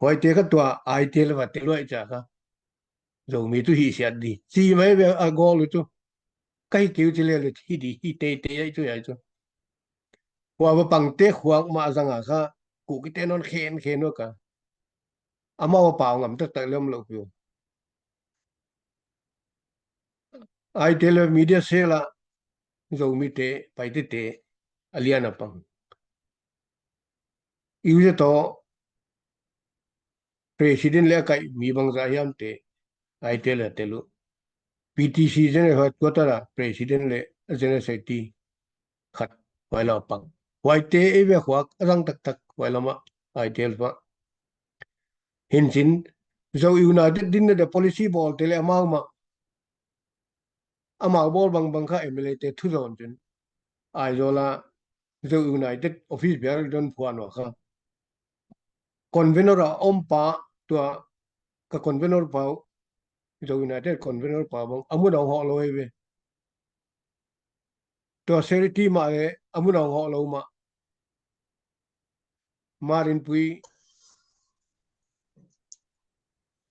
huaite kha tua aite le va tel uaih ca kha Zomi cu hihsiat di ci mai ve a gawl uh cu. Ka hi keu ci le le hi di hi teitei ai cu ai cu. Hua va pangte khuak mah zanga kha Kukite nawn khenkhen uh ka amau a pau ngam taktak lem lo piu. Aite le media sela Zomite Paitete a lian a pang. U Z O president le a kaih mi bangzah hiamte aite le a tel uh. P T C General Headquarter a president le a General Secretary khat huai lam a pang. Huaite ei ve khuak a zang taktak huai lamah aite le pah. Hincin Zo United din na de policy bawl te le amau mah, amau bawl bangbang kha M L A te thu zawn cin. Aizawl a Zo United office biar don phuan wa kha. Convenor a om pa tua ka convenor pa uh, Zo United convenor pa bang amun a hong hawh lo hi ve. Tua secretary mah le amun a hong hawh lo mah. Marin Pui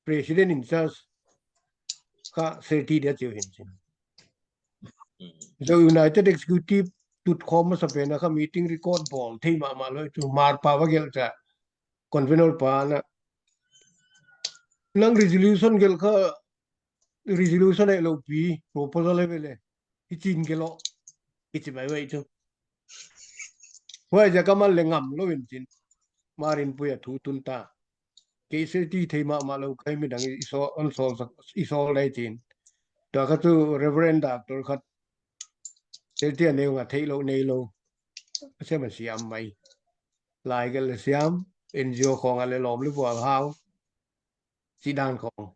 president in charge kha secretary dia ciu hin cin. Zo United executive tut khawm masa pen a kha meeting record bawl thei mahmah lo i cu mar pa va gelh ca convenor pa na nang resolution gelh kha resolution eh lo pi proposal eh ve le hi cin gelh lo i ci mai ve i cu. Huai zia ka man le ngam lo in cin Marin Pui a thu tun ta. Kei se ti thei mahmah lo kai midang i sawl, on sawl sak, i sawl dai cin. Tua kha cu Reverend Doctor khat tel tia neu nga thei lo nei lo. A siam a siam mai. Lai ka le siam, N G O khawng a le lawm le bual hau. Ci dan khawng.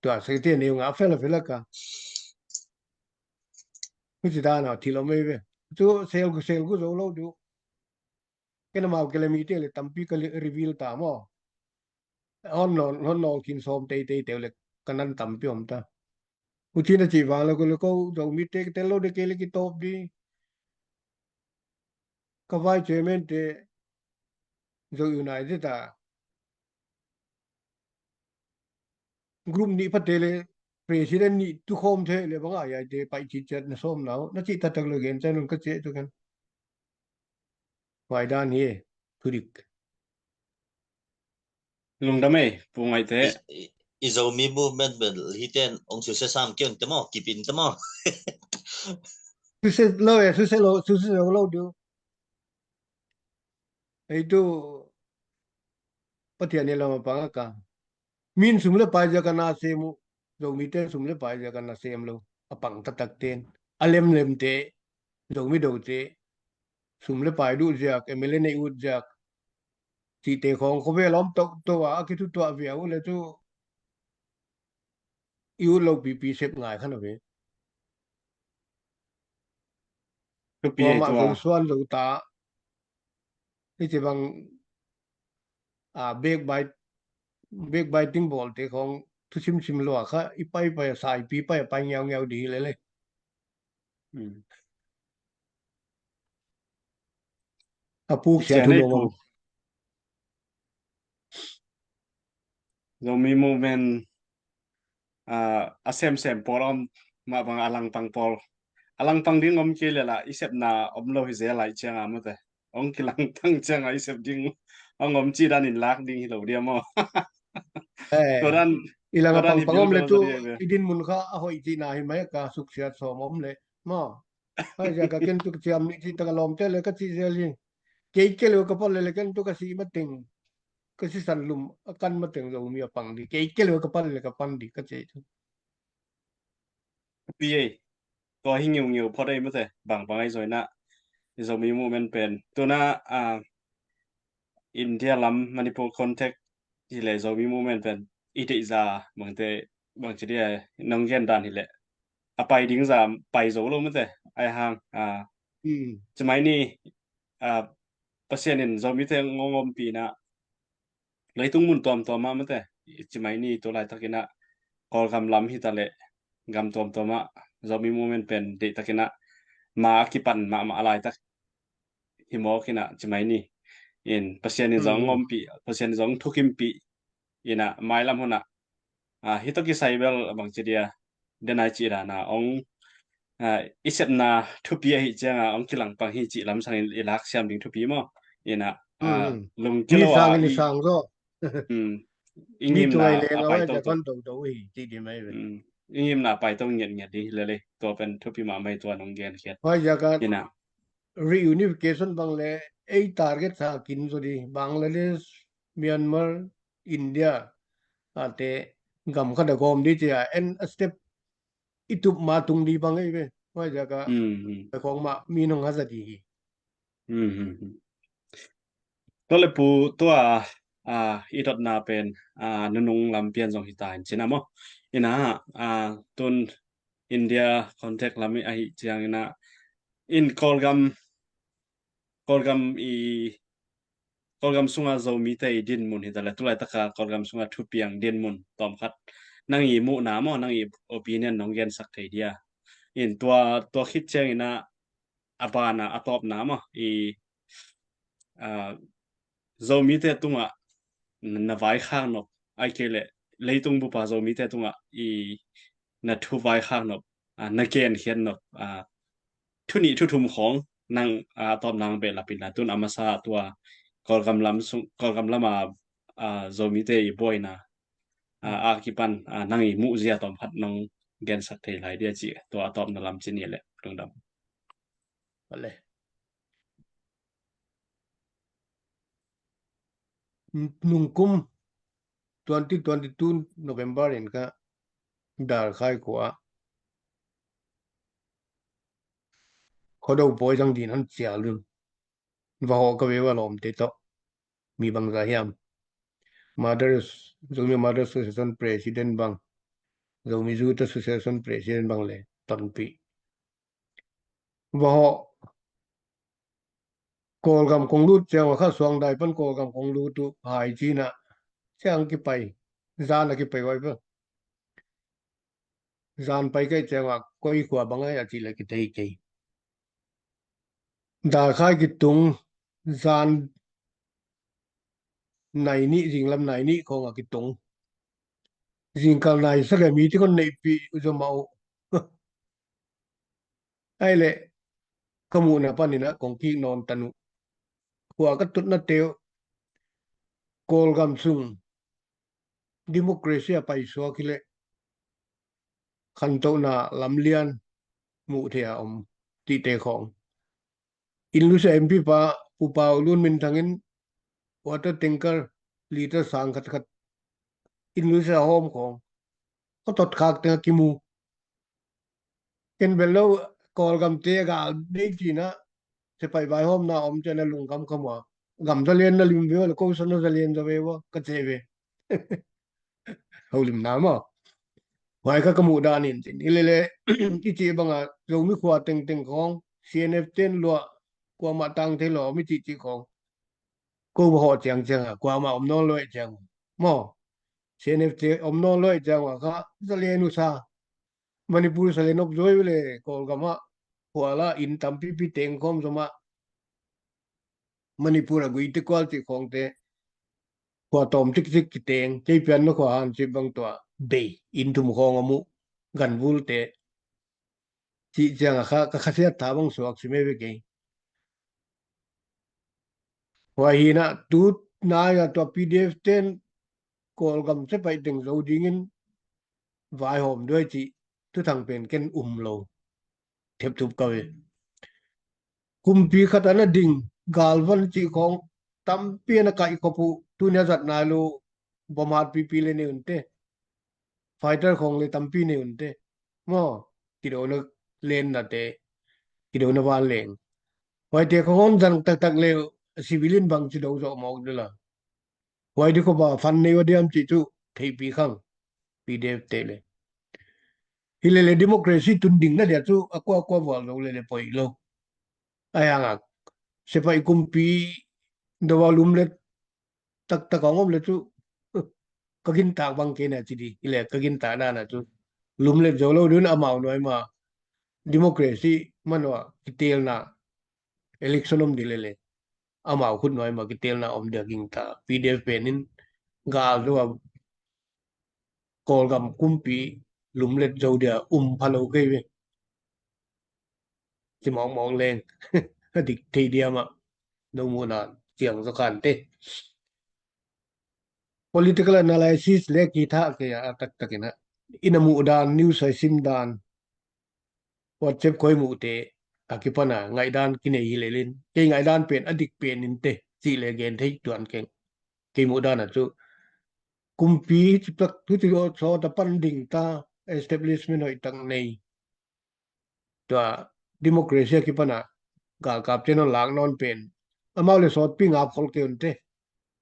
Tua se tia neu nga fel a fel a ka. Huci dan a thil om ei ve. Cu sel ku sel ku zo lo du. Ken amau ke le mi te le tampi ka reveal ta maw. Hon nawl, hon nawl khin sawm teitei teu le ka nan tampi om ta. Huci na ci vang lo ko le ko Zomi te tel lo de ke le kitawp di. Ka vai chairman te Zo United a group nih pate le president nih tukhawm the le bang a yai te paih cicet na sawm nau na cih taktak lo gen cai nun ka ceh tu kan. Huai dan hi e, thudik. Lungdam ei, Pu Ngaihte. I, i, i Zomi movement bel hiten ong suse sam kiang te maw, kipin te maw. Suse lo e, suse lo, suse lo lo diu. Ei tu Pathian ni lam a pang a ka. Min sum le pai zia ka na sem uh. Zomite sum le pai zia ka na sem lo. A pang taktak ten. A lemlem te. Zomi do te. Sum le pai duh ziak, M L A nei ut ziak. Cihte khawng khuavel om tohtoh a, a kithutuah viau le cu. I ut lo pipi sep ngai khan a ve. Thupi ei tua. Zo suan zo ta. Hiti bang a backbite, backbiting bawl te khawng thusim sim lua kha i pai pai a saipi pai a pai ngiau ngiau di le le. A puk sia thu lo. Zomi movement a semsem pawl om mah bang a langpang pawl a langpang ding om kei le lah i sepna om lo hi zel lai cianga mute. Ong kilangpang cianga i sep ding ong om ci dan in lak ding hi lo dia maw? Tua dan i langpang pang om le tu i din mun kha a hoih cihna hi mai ka suksiat sawm om le maw? Hai zia ka ken tu ka ciam ni ci ta ka lawmte le ka ci zel hi. Kei ke le ka pal le le ken tu ka si mateng. Ka sisan lum a kan mateng Zomi a pang di. Kei ke le ka pal le ka pan di ka ci tu. Pi ei. Tua hi ngiu ngiu phot ei mate. Bang bang ei zoi na. Zomi movement pen. Tu na a India lam Manipur contact hi le Zomi movement pen i deih za bangte bangci dia nong gen dan hi le a pai ding za pai zo lo mate ai hang a cimai ni a Pasian in Zomite ngongom pi na leitung mun tuamtuam ah mate cimai ni tu laitakin ah Kawlgam lam hi ta le gam tuamtuam ah Zomi movement pen deihtakin ah ma a kipan mahmah a laitak hi mawk in ah cimai ni in Pasian in zong ompih, Pasian in zong thukimpih in ah mailam hun ah hi tawh kisai bel a bangci dia denai cih dan ah ong i sepna thupi ahi ciang ah ong kilangpang hi cih lamsang in i lak siam ding thupi maw? In ah lungkilo a i ngimna a paito, i ngimna a paito ngiatngiat ding hi lele. Tua pen thupi mahmah hi tua nong genkhiat. Reunification bang le ei target sa kin zo di Bangladesh, Myanmar, India ate gam khat a gawm di cia en a step i tup ma tung di bang ei ve. Huai zia ka khong mah mi nong haza di hi. Tua le pu tua ah, i dotna pen, ah, nunung lam pian zong hi ta in cin a maw. Ina, ah, tun India context lam i ahi ciang ina, in Kawlgam, Kawlgam i, Kawlgam sunga Zomite i dinmun hi ta le, tulaitaka Kawlgam sunga thupiang dinmun tawmkhat nang i muhna maw, nang i opinion nong gensak thei dia. In tua, tua khit ciang ina, a bana, a tawpna maw, i, ah, Zomite tungah na vaikhak nop, ai kei le leitung bupa Zomite tungah i na thu vaikhak nop, ah, na genkhiat nop, ah, thu nih thu thum khawng nang, ah, tawpna nang behlap in la tun a masa tua Kawlgam lam sung, Kawlgam lama, ah, Zomite i buaina, ah, a kipan, ah, nang i muhzia tawmkhat nong gensak thei lai dia ci, tua a tawpna lam ci ni le lungdam. Vale. Nungkum twenty twenty-two November in ka Dalkhai khua Khuado pawi zang din han cial dun. Vaho ka veva lawmte tawh mi bangza hiam? Mothers, Zomi Mothers Association President bang, Zomi Youth Association President bang le tonpih. Vaho Kawlgam kong lut ciang a kha Suangdai pan Kawlgam kong lut uh hai cina ciang kipai, zan a kipai vai pa. Zan pai kai ciang a koi khua bang ai a ci le kithei kei. Dalkhai kitung zan nai nih, zinglam nai nih khawng a kitung. Zingkal nai sa le mi ti kon neihpih uh zomah uh. Ai le ka muhna panin ah kong kik nawn tan uh. Khua ka tutna teu Kawlgam sung democracy a paisuak hi le khantohna lamlian muh thei a om tite khawng. Inlusia M P pa Pu Pau Lun Min Thang in water tanker liter sang khat khat Inlusia hawm khawng ka tot khak teng a kimu. Ken bel lo Kawlgamte a gal dei cina sepaih vaihawmna om ciana lungkam khamua. Gam zalian na lim ve uh le ko sa na zalian za ve uh ka ce ve. Holimna maw? Huai kha ka muh dan in cin. Hi lele i cih banga Zomi khua tengteng khawng C N F ten luah kuamah tang thei lo mi cih cih khawng. Ko va hawh ciang ciang a kuamah om nawn lo eh ciang maw? C N F te om nawn lo eh ciang a kha zalian uh sa. Manipur sa le nop zoi le Kawlgam ah huala in tampipi teng khawm zomah Manipur a guite kual cih khawngte khua tawm cikcik kiteng kei pian na khua han cih bang tua bei in thum khawng a muh ganvulte cih ciang a kha ka khasiat tha bang suak si mai ve kei. Huai hinah tu nai a tua P D F ten Kawlgam sepaih teng zo dingin vaihawm duai cih thuthang pen ken um lo thepthup ka ve. Kumpi khat a na ding galvan cih khawng tampi a na kaih khop uh tunia zat nai lo bom hat pipi le nei unte. Fighter khawng le tampi nei unte maw? Kidona lennate, kidona vanleng. Huaite khawng hon zang taktak le civilian bang ci do zawh mawk dela. Huai di khop a fan nei ua diam cih cu theihpi khang P D F te le. Hi lele democracy tun ding na dia cu a kuakua vual zo lele poih lo. Ai hangak sepaih kumpi do a lumlet taktak a ngom le cu ka gintak bang kei na ci di hi le ka gintak na na cu lumlet zo lo dun amau nuai ma democracy manua kitelna election om di lele amau khut nuai ma kitelna om dia gingta P D F pen in gal zo a Kawlgam kumpi lumlet zo dia um pha lo kei ve. Ci mawkmawk leng a dik thei diam ah no muhna ciang zaw khan te. Political analysis le kithah kei a taktakin ah ina muh dan news a sim dan WhatsApp khoi muhte a kipana ngaihdan kinei hi lelin kei ngaihdan pen a dik pen in te cih le gen thei tuan keng. Kei muh dan a cu kumpi hici plak huci sawt a pan ding ta establishment hoih tak nei. Tua democracy a kipana galkap cian hon lak nawn pen amau le sawtpi ngap khol kei unte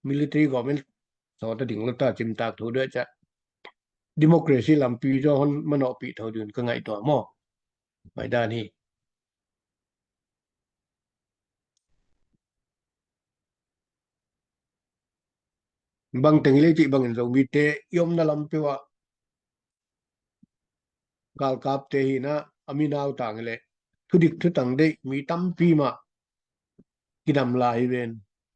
military government sawt a ding lo ta, cimtak tho deuh ciah. Democracy lampi zaw hon manawhpih tho ding ka ngaihtuah maw? Maidan hi. Bang teng i lei cih bangin Zomite i omna lam peuh ah galkapte hi na, a mi nautang i leh thudik thutang deih mi tampi mah kidam lai hi ven.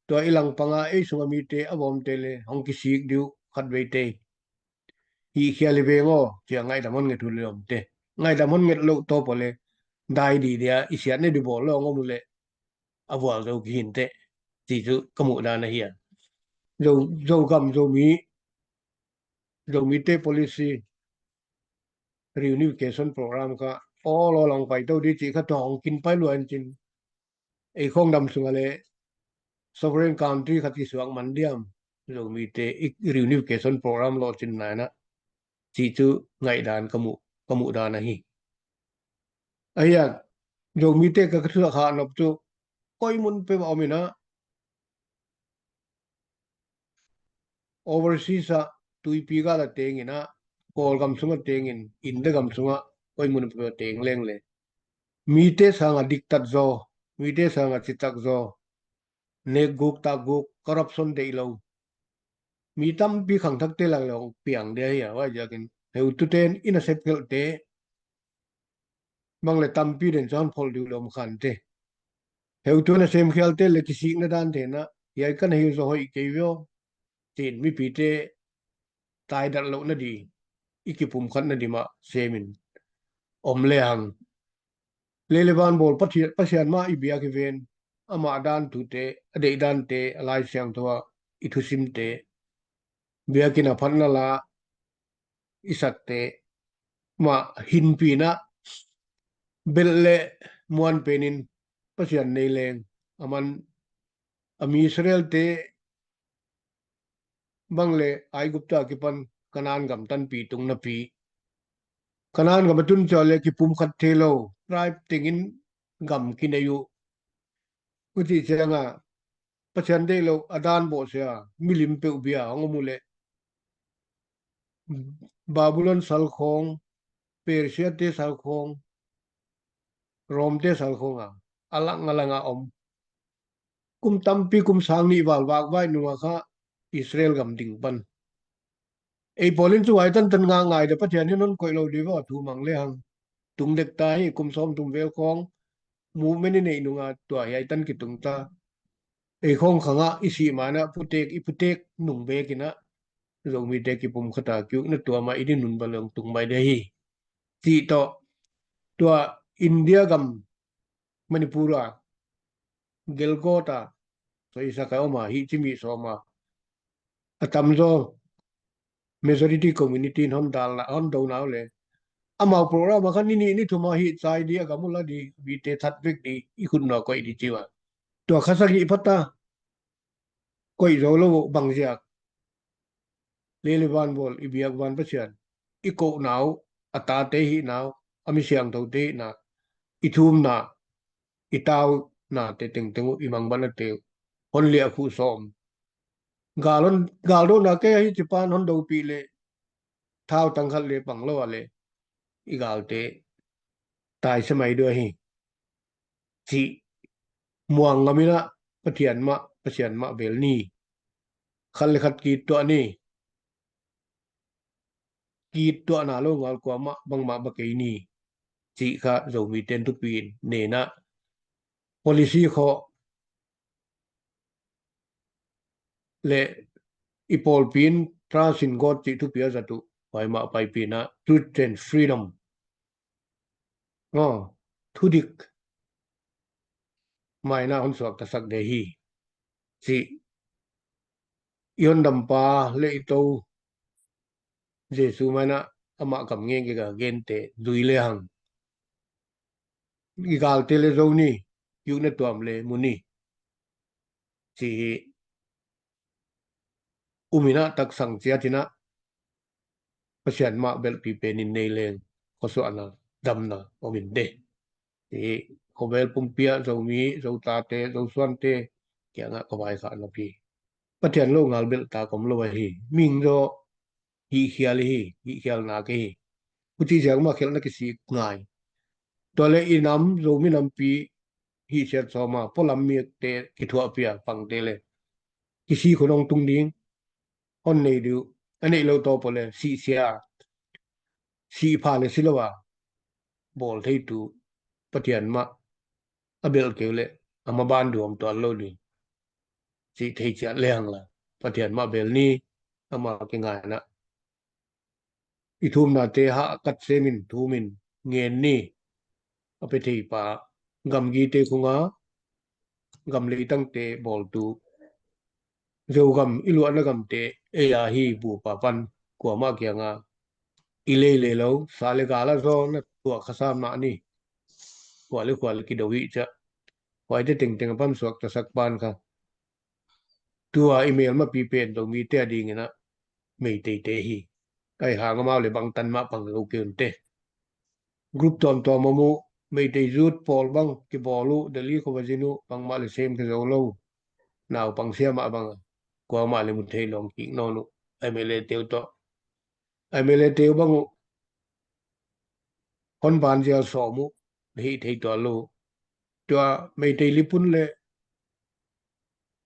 Tua i langpanga ei sunga mite a vawmte le hong kisik diu khat veite hi khial hi veng aw, cia ngaihdam hon nget uh le omte. Ngaihdam hon nget loh tawp aw le dai dih dia i siatna dih bawl lo hong om uh leh a vual zo kihinteh. Ci cu ka muhdan ahi a. Zo, Zogam, Zomi, Zomite policy reunification program kha aw law lang paito dih cih kha tua hong kin pai luan cin. Ei khawng dam sunga le sovereign country khat kisuak man diam? Zomite i reunification program lawh cin nainah cih cu ngaihdan ka muh, ka muhdan ahi. Ahian Zomite ka, ka thusak hah nop cu koi mun peuh a om inah overseas ah tuipi gal a tengin ah Kawlgam sungah tengin India gam sungah koi mun peuh a teng leng le mite sangah diktat zaw, mite sangah citak zaw, nekguk takguk, corruption deih lo mi tampi khangthakte lak le hong piang dia hi a, huai ziakin heutute in a sepkhelhte bang le tampi den cun pholh dih lo om khante. Heutu na semkhialte le kisikna dante na hiai kan hil zaw hoih kei vio. Cin mipite taidat loh nadih, i kipumkhat nadih mah semin om le hang. Lelevan bawl Pathian, Pasian mah i biak hi ven. Amah dan tute, a deih dante, a Lai Siangtho ah i thusimte biakinn a phatna la i sakte mah hinpinah belh le muan penin Pasian nei leng a man a mi Israelte bang le Aigupta kipan Kanaan gam tanpi tung napi Kanaan gam a tun ciah le kipumkhat thei lo tribe tengin gam kinei uh. Ucih cianga Pasian deih lo a dan bawhsia milim peuh bia hong om uh leh Babylon salkhawng, Persia te salkhawng, Rome te salkhawng a a lang a lang a om. Kum tampi kum sang nih val vakvai nunga kha Israel gam ding pan. Ei pawlin cu huai tantan nga ngai de Pathian hin hon koih lo dih vaw thu mang le hang. Tung dek ta hi kum sawm tum vel khawng movement i neih nunga tua hiai tan kitung ta. Ei khawng khangah i sih manah putek i putek nung bekinah Zomite kipumkhata kiukna tua mah i dinun balong tung mai de hi. Cih tawh tua India gam Manipur a gelgawt a soisak a om a hih cimi sawm a a tamzaw majority community in hon dalna hon dona uh le amau program a khan ni nih ni thum a hih cai di a gam uh la di vite that vek di i khutna koih di ci uh a tua kha sagih phata koih zo lo uh bang ziak. Lele van bawl i biak van Pasian i kohna uh a tate hihna uh a mi siangthote hihna i thumna i taunate tengteng uh i mangbanate uh hon liah khuh sawm. Gal hon, gal dona kei ahi cipan hon dopih le thau tangkhat le pang lo a le i galte taisa mai dua hi. Cih muang ngaminah Pathian mah Pasian mah bel ni. Khat le khat kittuah ni. Kittuahna lo ngal kuamah bangmah ba kei ni. Cih kha Zomite in thupi in nenah policy khawh le i pawlpi in trust in God cih thupi a zat uh huai mah paipinah truth and freedom aw thudik maina hon suaktasak de hi. Cih i hon dampa le i to Jesu maina amah kam ngen kika gente zui le hang i galte le zo ni kiukna tuam le mu ni. Cih hi uminah taksang ciatinah Pasian mah belhpi penin nei leng khuasuahna damna om in de. Hi khovel pumpi ah Zomi, Zotate, Zosuante kiangah ka vaikhah nop hi. Pathian lo ngal belh ta kom lo ahi. Mihing zaw hihkhial hi, hihkhial nak hi. Huci ziak mah khelhna kisik ngai. Tua le i nam Zomi nampi hihsiat sawma pualam mite kithuahpia pangte le kisik hun hong tung ding. Hon nei dih uh, a neih lo tawh pua le sihsia, sihpha le si lo a bawl theitu Pathian mah a belh keu le ama ban duam tuan lo ding. Sih thei ciat lehang la Pathian mah bel ni, ama kingaina. I thumnate hah kat semin thumin ngen ni. A pe thei pa gamgite khunga gam leitangte bawltu Zogam i luahna gamte ei a hi bupa pan kuamah kianga i lei le lo sa le gala zaw na tuah khasa mah ni. Khua le khua le kido hi ciah. Huaite tengteng a pamsuak tasak pan kha tua i melmapi pen Zomite a dingin ah Meiteite hi. Ai hang amau le bangtan mah pang lo kei un te. Group tuamtuam om uh, Meitei Youth pawl bang kibawl uh, Delhi khuavazin uh bangmah le sem khe zo lo. Naupang siamah bang kuamah le mu thei lawng kik nawn uh. MLA teu tawh, MLA teu bang uh hon ban zial sawm uh, hih thei tuan lo. Tua Meitei Lipun le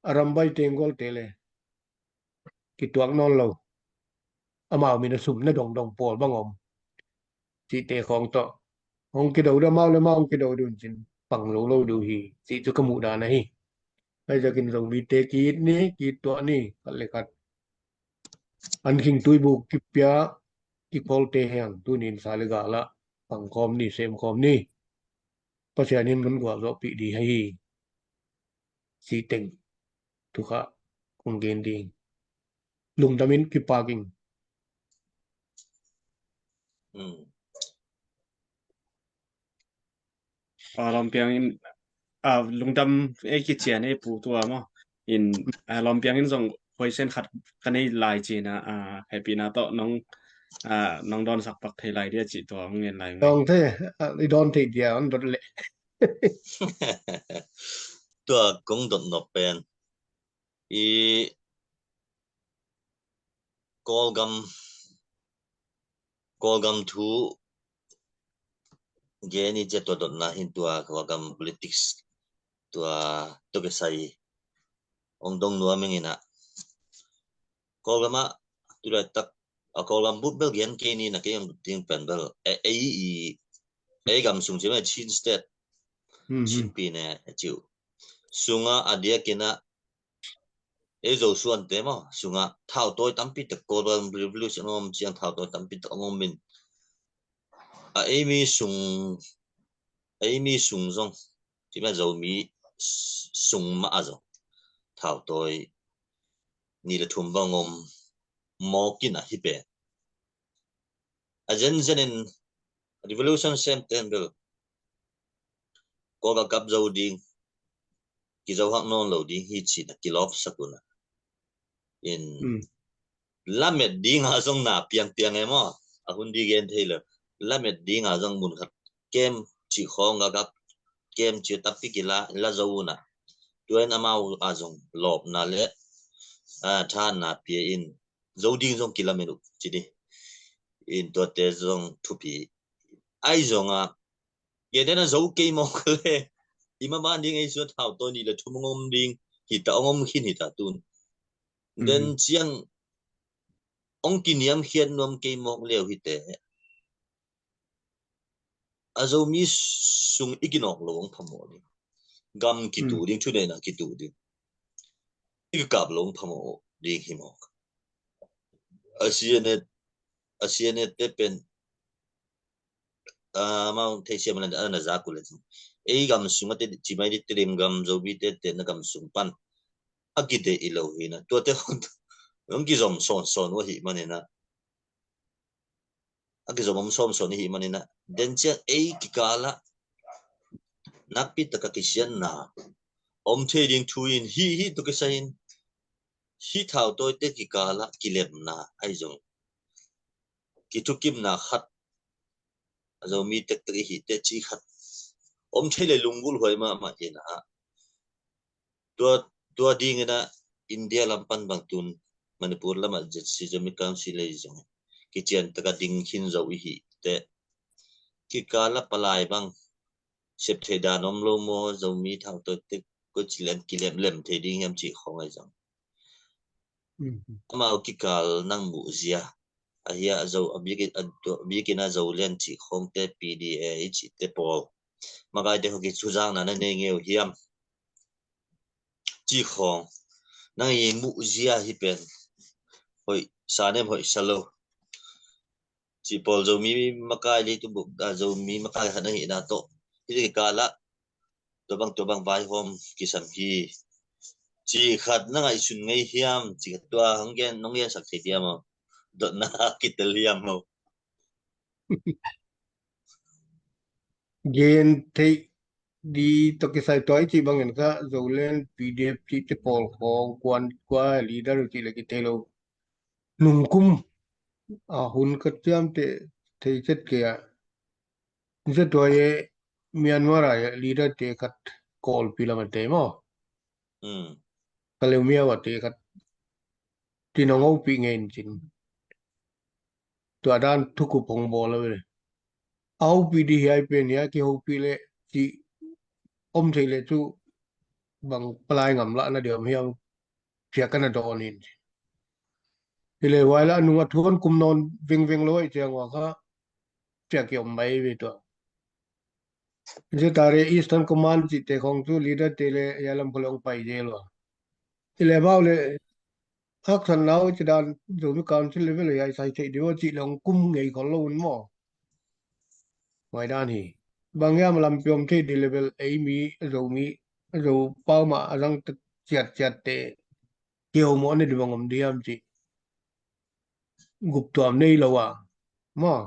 a rambai tenggolte le kituak nawn lo. Amau min a sum na dongdong pawl bang om. Cihte khawng tawh hong kido dih, amau le amau hong kido dih un cin pang lo lo dih uh hi. Cih cu ka muh dan ahi. Ahi zakin Zomite ki-it ni, ki-it tuah ni, khat le khat. An khing tuibuk kipia, kikholte hiang, tunin sa le gala pangkhawm ni, semkhawm ni. Pasian in kan gualzawhpih dih hi. Cih teng thukhah kong gen ding. Lungdamin kipaking. Hmm. A lawmpiangin a lungdam ei kician ei pu tua maw. In a lawmpiangin zong question khat ka nei lai cina a hehpihna tawh nong a nong dawnsak pak thei lai dia cih tua hong ngen lai. Dawng thei, i dawn thei dia hong dot leh. Tua kong dot nop pen i Kawlgam, Kawlgam thu gen i cia tua dotna hin tua Kawlgam politics tua tokisai ong dong nuam ing ina. Kawlgam ah tulaitak a Kawlgam bup bel gen kei ni na kei ong ding pen bel ei i ei gam sung ci ma Chin State Chin pi ne ciu sunga a diak ina ei Zo suante maw sunga thau tawi tampi tak Kawlgam revolution om ciang thau tawi tampi tak om in a ei mi sung ei mi sung zong ci ma Zomi sung ma a zong thau tawi ni le thum bang om mawk ina hi pen a zenzen in revolution sem ten bel Kawlgam kap zo ding kizo hak nawn lo ding hi cina kilawp sak una in lamet dinga zong na piangpiang e maw a hun di gen thei lo lamet dinga zong mun khat kem ci khawng a kap kem ci tapi kila la zo una tuan amau a zong lawpna le thanna pia in zo ding zong kilamen uh ci di in tuate zong thupi ai zonga Kei dena zo kei mawk le ima ban ding ei suat hau tawi ni le thum ngom ding hita ngom khin hita tun den ciang ong kiniam khiat nuam kei mawk leu hite a Zomi sung i kinawk lo ong phamawh ding gam kitu ding thuneihna kitu ding i kikap lo ong phamawh ding hi mawk a sianet a sianet te pen amau thei siam lan ana za kule ei gam sung ate ci mai di telim gam Zomi te te na gam sung pan a kite i lo hina tuate hong kizom son son wa hi manina a kizom om som son hi manina den ciang ei kikala nakpi taka kisianna om thei ding thu in hi hi tu kisa in hi thau tawi te kikala kilemna ai zong kithukimna khat a Zomi tektek i hite ci khat om thei le lunggulh huai mahmah ina tua tua dingina India lam pan bang tun Manipur lamah Z C Zomi Council lei zong kician taka ding khin zo i hi teh. Kikal a palai bang sep thei dan om lo maw, Zomi thau tawh tek ko ci lem kilem lem thei ding hiam cih khawng ai zong. Amau kikal nang muh zia ahi a, Zo a bikin a, a bikin a Zo lian cih khawngte P D A i cihte pawl makaite khawng kicuzangna na nei ngeu hiam cih khawng nang i muh zia hi pen hoih sa nem hoih sa lo. Cih pawl Zomi makai li tu buk a Zomi makai khat na hihna tawh hi kikal ah tua bang tua bang vaihawm kisam hi. Cih khat na ngaihsun ngei hiam, cih khat tua hong gen, nong gensak thei diam aw. Dotna kitel hiam aw. Gen theih di tawh kisai tua i cih bangin kha Zoland P D F cih te pawl khawng kuan kua leader cih le kithei lo. Nungkum a hun ka ciamteh thei cet kei ah. Zetuaye Myanmar a leader te khat Kawlpi lam a te maw? Ka leu miau a te khat tin a hopih ngei in cin. Tua dan thukup hong bawl a ve. A hopih di hiai pen hiai kihopih leh cih om thei leh cu bang palai ngam lah na diam hiam piak ka na dawn in. Hi le huai lah a nung a thuan kum nawn vengveng lo aih ciang ua kha piak i om mai ve tua. Zetare Eastern Command cihte khawng cu leader te le hiai lam khua le hong pai zel ua. Hi le amau le haksatna uh ci dan Zomi Council level le hiai sai theih ding uh cih le hong kum ngei khol lo un maw? Huai dan hi. Bang hiam lampi om thei di level ei mi a Zomi a Zo pau mah a zang ciatciat te keu mawh na di bang om diam cih. Gup tuam nei lo a maw?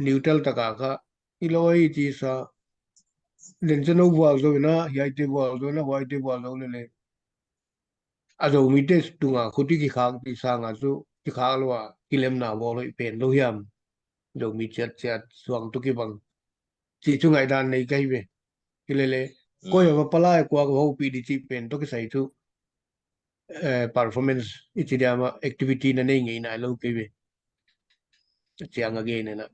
Neutral taka kha i lo ei ci sa. Den cano vual zo ina hiaite vual zo ina huaite vual zo le le. A Zomite tunga khuti kikhak ti sanga cu kikhak lo a kilemna bawl hoih pen lo hiam? Zomi ciatciat suang tu kibang cih cu ngaihdan nei ka hi ve. Hi le le koi a va palai kua ka hopih di cih pen tawh kisai cu performance i ci diam a activity na nei ngei nai lo kei ve. Ciang a gen ina.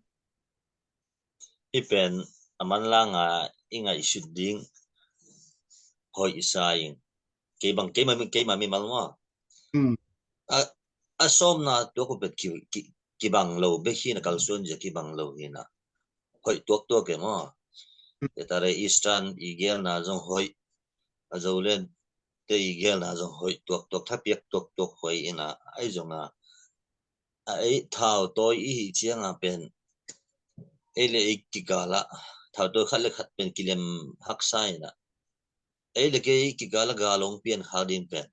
I pen a manlang a i ngaihsut ding hoih sa in. Kei bang keima mi keima mi mal maw? A sawmna tua ku pet ki ki kibang lo bek hi na kalsuan zia kibang lo hi na. Hoih tuaktuak e maw? Te tare Eastern i gelna zong hoih a Zoland te i gelna zong hoih tuaktuak thapiak tuaktuak hoih ina ai zong a a ei thau tawi i hi cianga pen ei le ei kikala thau tawi khat le khat pen kilem haksa ina ei le kei kikala galong pian khak ding pen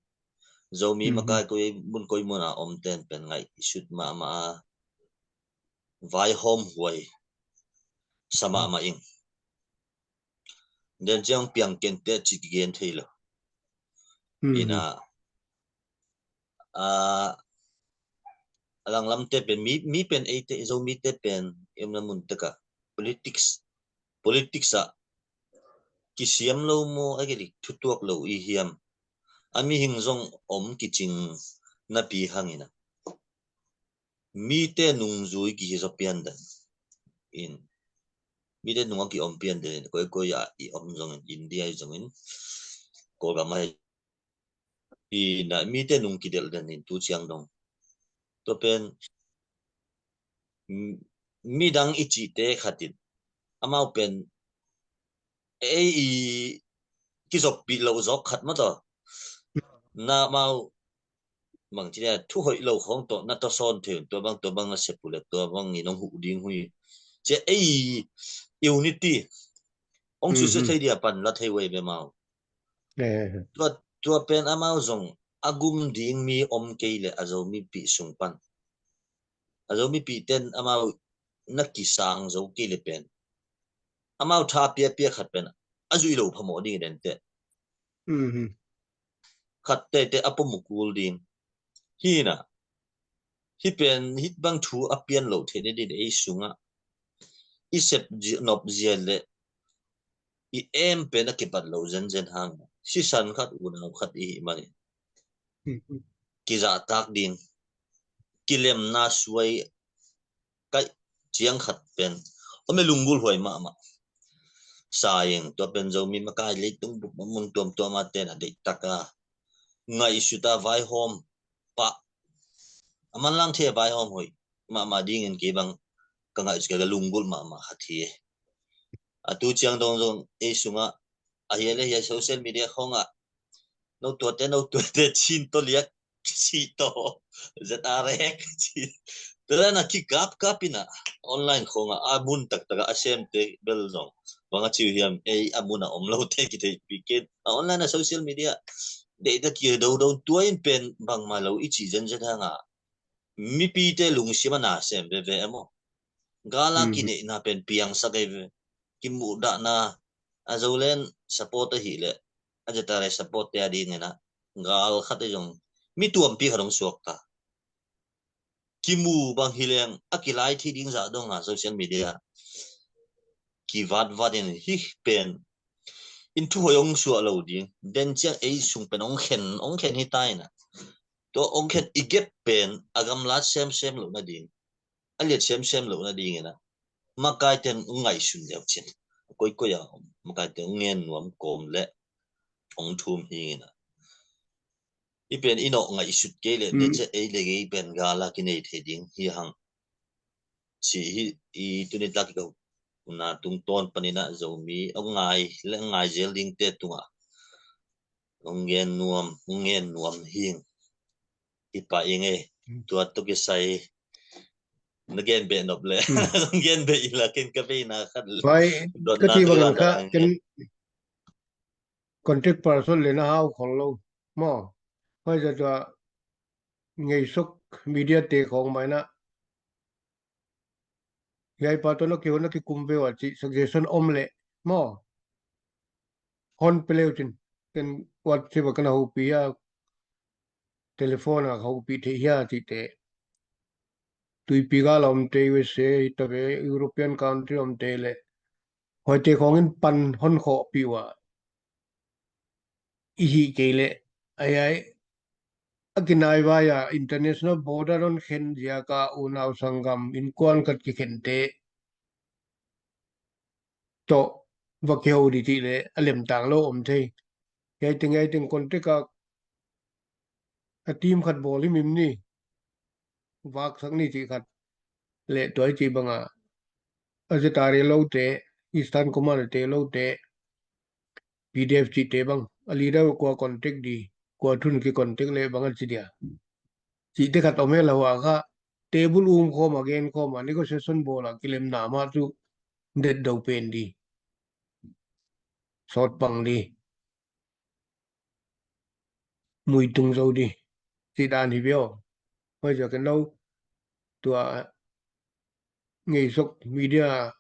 Zomi makai koi mun koi muna om ten pen ngaih i sut mahmah a vaihawm huai sa mahmah ing. Den ciang piang kente ci kigen thei lo. Ina a langlamte pen mi mi pen eite Zomite pen emna mun teka politics politics a kisiam lo maw a kili thutuak lo i hiam a mihing zong om kicing napi hangina mite nungzui kihi zaw pian den in mite nung a ki om pian den in koi koi a i om zongin India i zongin Kawlgam a i na mite nung kidelh den in tu ciang dong tua pen midang i cihte khatin amau pen ei i kizoppih loh zawk khat mataw na amau bang ci nia thu hoih lo khawng tawh na tawsawn thei un tua bang tua bang na sep uh le tua bang i nong huh ding hui cia ei unity ong susia thei dia pan la thei wei be mau tua tua pen amau zong a gum ding mi om kei le a Zomipih sung pan a Zomipih ten amau na kisang zo kei le pen amau tha piapia khat pen a zuih lo phamawh ding i den teh khat tete a pom uh kul ding hina hi pen hih bang thu a pian lo theih ni din ei sungah i sep nop zia le i em pen a kipat lo zenzen hang sisan khat unau khat i hih mani kizahtak ding, kilemna suai kaih ciang khat pen om e, lunggulh huai mahmah. Sa ing, tua pen Zomi makai leitung bup mun tuamtuam a ten a deihtak a ngaihsut a vaihawm pah, a manlang thei a vaihawm hoih mahmah dingin kei bang ka ngaihsut ka lunggulh mahmah khat hi. A tu ciang dong zong ei sungah a hia le hia social media khawngah no tuate, no tuate cin to liak, si to, Z R X, si. Tua dan a kikap kap in a online khawngah a mun taktak a a semte bel zong bang a ci uh hiam, ei a mun a om lote kitheihpih kei in a online a social media deihtak kidodo, tua in pen bangmah lo i cih zenzen hang a mipite lungsim a na sem veve e maw. Gal a kineihna pen piangsak ei ve. Kimuhdahna, a Zoland support ahih leh a Z R A support te a dingin a gal khat ei zong mi tuampi khat hong suak ta. Kimu bang hi leng a kilai thei ding zah dong a social media kivatvat in hih pen in thu hoih hong suah lo ding, den ciang ei sung pen hong khen, hong khen hi ta in a, tua hong khen i gep pen a gamlat semsem loh nading, a liat semsem loh nadingin a makaite in hong ngaihsun leu cin, a koikoi a om makaite in hong ngen nuam kawm leh hong thum hi in a, i pen i nawh ngaihsut kei leh den ciang ei le gei pen gal a kinei thei ding hi hang. Ci hi. I tuni tak i ka huna tungtawn panin a Zomi hong ngai le ngai zel dingte tungah hong gen nuam, hong gen nuam hing. Hi pah ing ei. Tua tawh kisai na gen beh nop le hong gen beh i la, ken ka veina khat le. Vai, ka ci bangin kha ken contact person le na hau khol lo maw. Vai, za tua Ngeisuk media te khawng mai na hiai pa tawh na kihona kikum ve ua cih suggestion om leh maw, hon pe leu cin. Ken WhatsApp a ka na hopih hia, telephone a ka hopih theih hia cihte, tuipi gal a omte, U S A hi ta ve, European country omte leh hoihte khawngin pan hon khawhpih ua i hih kei leh, ai ai a kinai vai a international border hon khen ziak a unau sanggam innkuan khat kikhente tawh va kiho di cih leh a lemtang lo om thei. Hiai teng hiai teng contact a, a team khat bawl himhim ni, vaksak ni cih khat leh tua i cih banga a Z R A lote, Eastern Command te lote, P D F cihte bang a leader kua contact di, kua thun ki contact leh bang a ci dia cihte khat om hela hua kha, table um khawm a gen khawm a negotiation bawl a kilemna mah cu detdo pen di, sawt pang di, muitung zo di cih dan hi viau. Hoi zia ken lo tua Ngeisuk media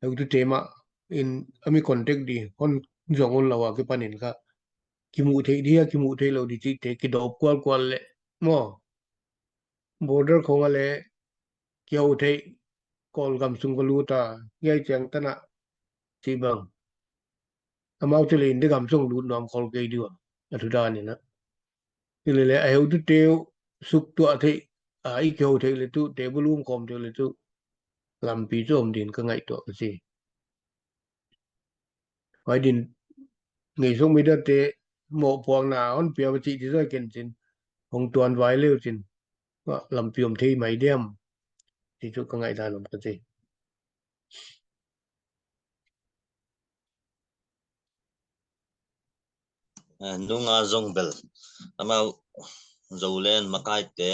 heutute mah in a mi contact di hon zong un lo a kipanin kha kimuh theih di a kimuh theih lo di cihte kidawp kualkual leh maw, border khawng a leh kiho theih, Kawlgam sung ka lut a, hiai ciang tanah cih bang amau te leh India gam sung lut nuam khol kei di ua, a thu dan in a. Hi leh leh a heutute uh suk tuah theih a i kiho theih leh tuh table um khawm theih leh tuh lampi cu om din ka ngaihtuah ka si. Huai din Ngeisuk media te mawhpuakna hon pia va cih ti zoi ken cin, hong tuan vai leu cin lampi om thei mai diam ti cu ka ngaihdan om ka si. Eh, nunga zong bel amau Zoland makaite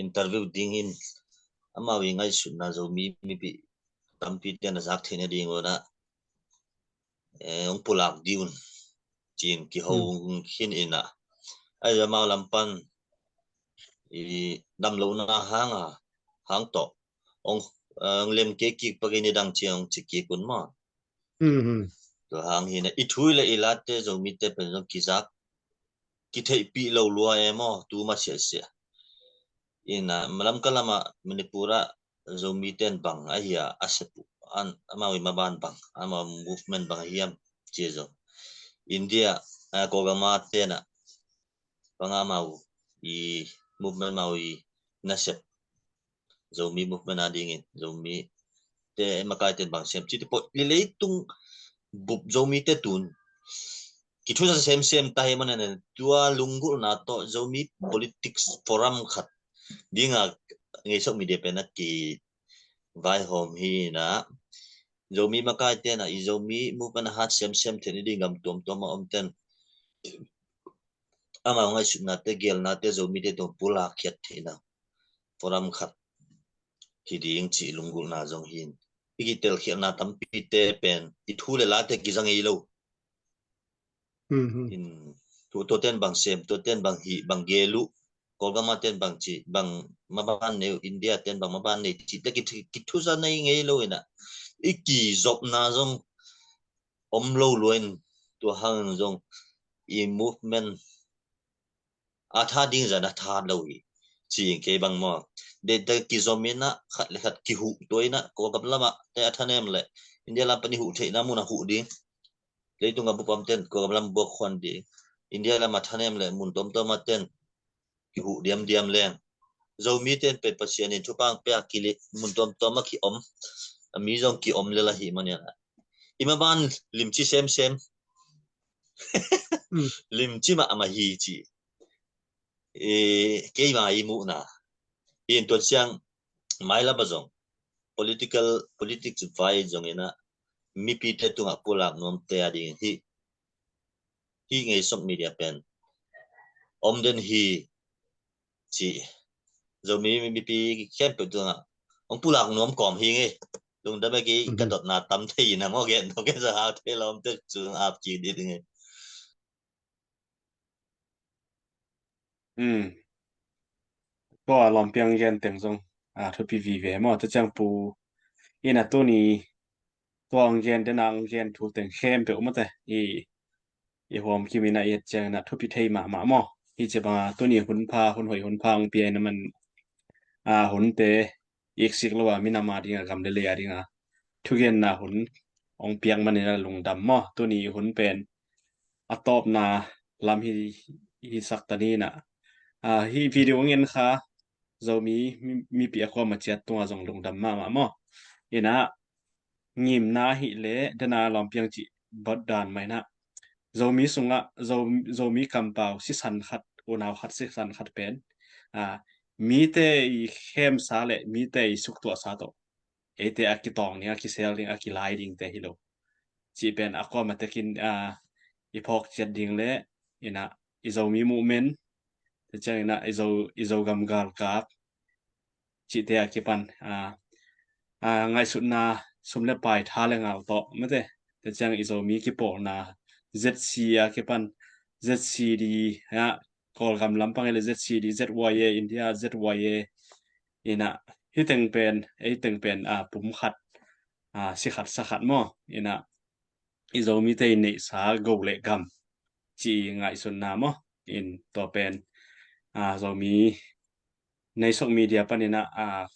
interview dingin amau i ngaihsutna Zomi mipi tampi ten a zak theihna ding un a, eh, hong pulak di un cin kiho khin in a. Ai amau lam pan i damlohna hang a, hang tawh hong, eh, hong lem kei kik pak in i dang ciang hong ci kik un maw. Tua hang hi na i thu i leh i late Zomite pen zong kizak kitheihpih lo lua e maw, tu masiahsiah. Ina malam ka lamah Manipur ah Zomite in bang ahi a, a sep uh, amau i maban bang, amau movement bang ahi hiam ci zong India, a, Kawlgam a tenah bang amau i movement, amau i nasep, Zomi movement a dingin Zomi te makaite in bang sem ci te pawh, leitung bup Zomi te tun kithusa semsem ta hi manin, tua lunggulhna tawh Zomi politics forum khat dinga Ngeisok Media pen a kivaihawm hi. Inah Zomi makaite inah i Zomi movement a hat semsem theih nading gam tuamtuam a om ten amau ngaihsutnate, geelnate Zomite tawh pulak khiat theihna forum khat hi ding cih lunggulhna zong hi. I kitelkhialhna tampite pen i thu le late kiza ngei lo. Mhm. In, tu, tuaten bang sem, tuaten bang hih, bang gel uh, Kawlgam a ten bang ci, bang maban nei uh, India ten bang maban nei ci te ki, kithusa nei ngei lo inah, i kizopna zong om lo luain, tua hangin zong i movement a tha ding zan a tha lo hi. Ci kei bang maw. Deihte kizom inah, khat le khat kihuh tua inah, Kawlgam lamah te a thanem le India lam pan i huh theihna mun a huh ding. Leitung a bupam ten Kawlgam lam buak khuan ding. India lam a thanem le mun tuamtuam a ten kihuh diamdiam leng. Zomi ten pen Pasian in thupang pia kili mun tuamtuam a kiom. A mi zong kiom lel ahi manin ah, i maban limci semsem. Mm. Limci mahmah hi ci. E, keima i muhna. In tua ciang mailap a zong political, politics vai zong inah mipite tungah pulak nuamte a dingin hih, hih Ngeisok Media pen om den hi ci. Zomi mipi khempeuh tungah hong pulak nuam kawm hi ngei. Lungdam e, kei ka dotna tam thei inah maw, gen tawh gen za hau thei lawm tek cu ap kik dih ngei. Hmm. Tua lawmpiang gen teng zong a thupi vive maw, tua ciang Pu inah tuni tua hong gen, dena hong gen thu teng khempeuh mawte i, i huam kim inah i et ciang inah thupi thei mahmah maw. Hi ci banga tuni hun pha, hun hoih hun pha hong pia inah man, a, hunte iksik lo a minam a dinga, gam le lei a dinga thugenna hun hong piak manin a lungdam maw. Tuni hun pen a tawpna lam hi, hi sak ta ni inah. A, hih video ngen kha Zomi mi, mipi a kuama ciat tunga zong lungdam mahmah maw. Inah ngimna hi le dena lawmpiang cih bot dan mah inah Zomi sungah Zo, Zomi kampau sisan khat, unau khat sisan khat pen, a, mite i khemsa le mite i suktuahsa tawh eite a kitawng ding, a kisel ding, a kilai dingte hi lo cih pen a kuama tekin, a, i phawk ciat ding le inah i Zomi movement, tua ciang inah i Zo, i Zogam galkap cihte a kipan, a, a, ngaihsutna sum le pai, tha le ngal tawh mawte, tua ciang i Zomi kipawlna Z C a kipan, Z C D, a, Kawlgam lampang hi le Z C D, Z Y A, India Z Y A, inah hih teng pen, ei teng pen, a, pum khat, a, si khat sa khat maw, inah i Zomite i neihsa go le gam ci ngaihsutna maw. In tua pen, a, Zomi Ngeisok Media pan inah, a,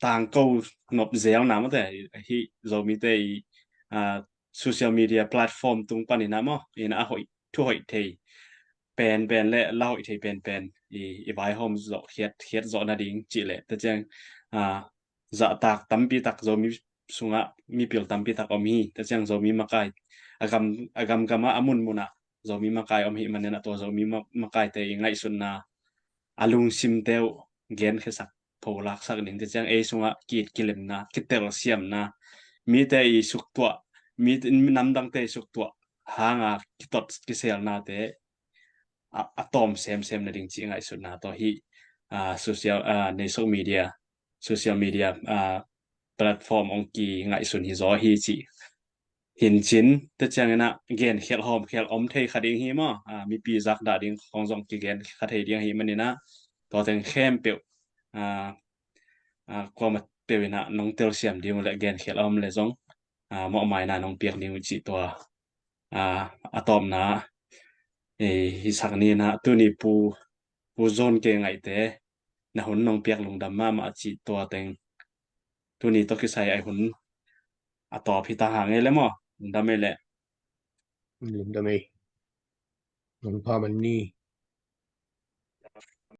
tangko nop zelna mawte, hih Zomite i, a, social media platform tung pan inah maw, inah a hoih, thu hoih thei penpen le la hoih thei penpen i, i vaihawm zawh khiat, khiat zawh nading cih le, tua ciang, a, zahtak tampi tak Zomi sungah mipil tampi tak om hi. Tua ciang Zomi makai a gam, a gamgamah, a munmunah Zomi makai om hi manin ah tua Zomi ma-, makaite i ngaihsutna a lungsimte uh genkhiasak, pholaksak ding. Tua ciang ei sungah ki-it kilemna, kitelsiamna, mite i suktuah, mi, namdangte i suktuah hanga kitot kiselnate a, a tawm semsem nading cih ngaihsutna tawh hih, a, social, a, Ngeisok Media, social media, a, platform hong kingaihsun hi zaw hi cih hincin, tua ciang inah genkhial hawmkhial om thei kha ding hi maw. A, mipi zakdah ding khong zong kigen kha thei ding hi manin ah tua teng khempeuh, a, a, kuamah peuh inah nong telsiam ding uh le genkhial a om le zong, a, mawhmaina nong piak ding uh cih tua, a, a tawpna, e, hisak ni inah tuni Pu, Pu Zon Kei Ngaihte na hun nong piak lungdam mahmah cih tua teng tuni tawh kisai ai hun a tawp hi ta hang ei le maw. Lungdam ei le. Lungdam ei. Nong pha man ni.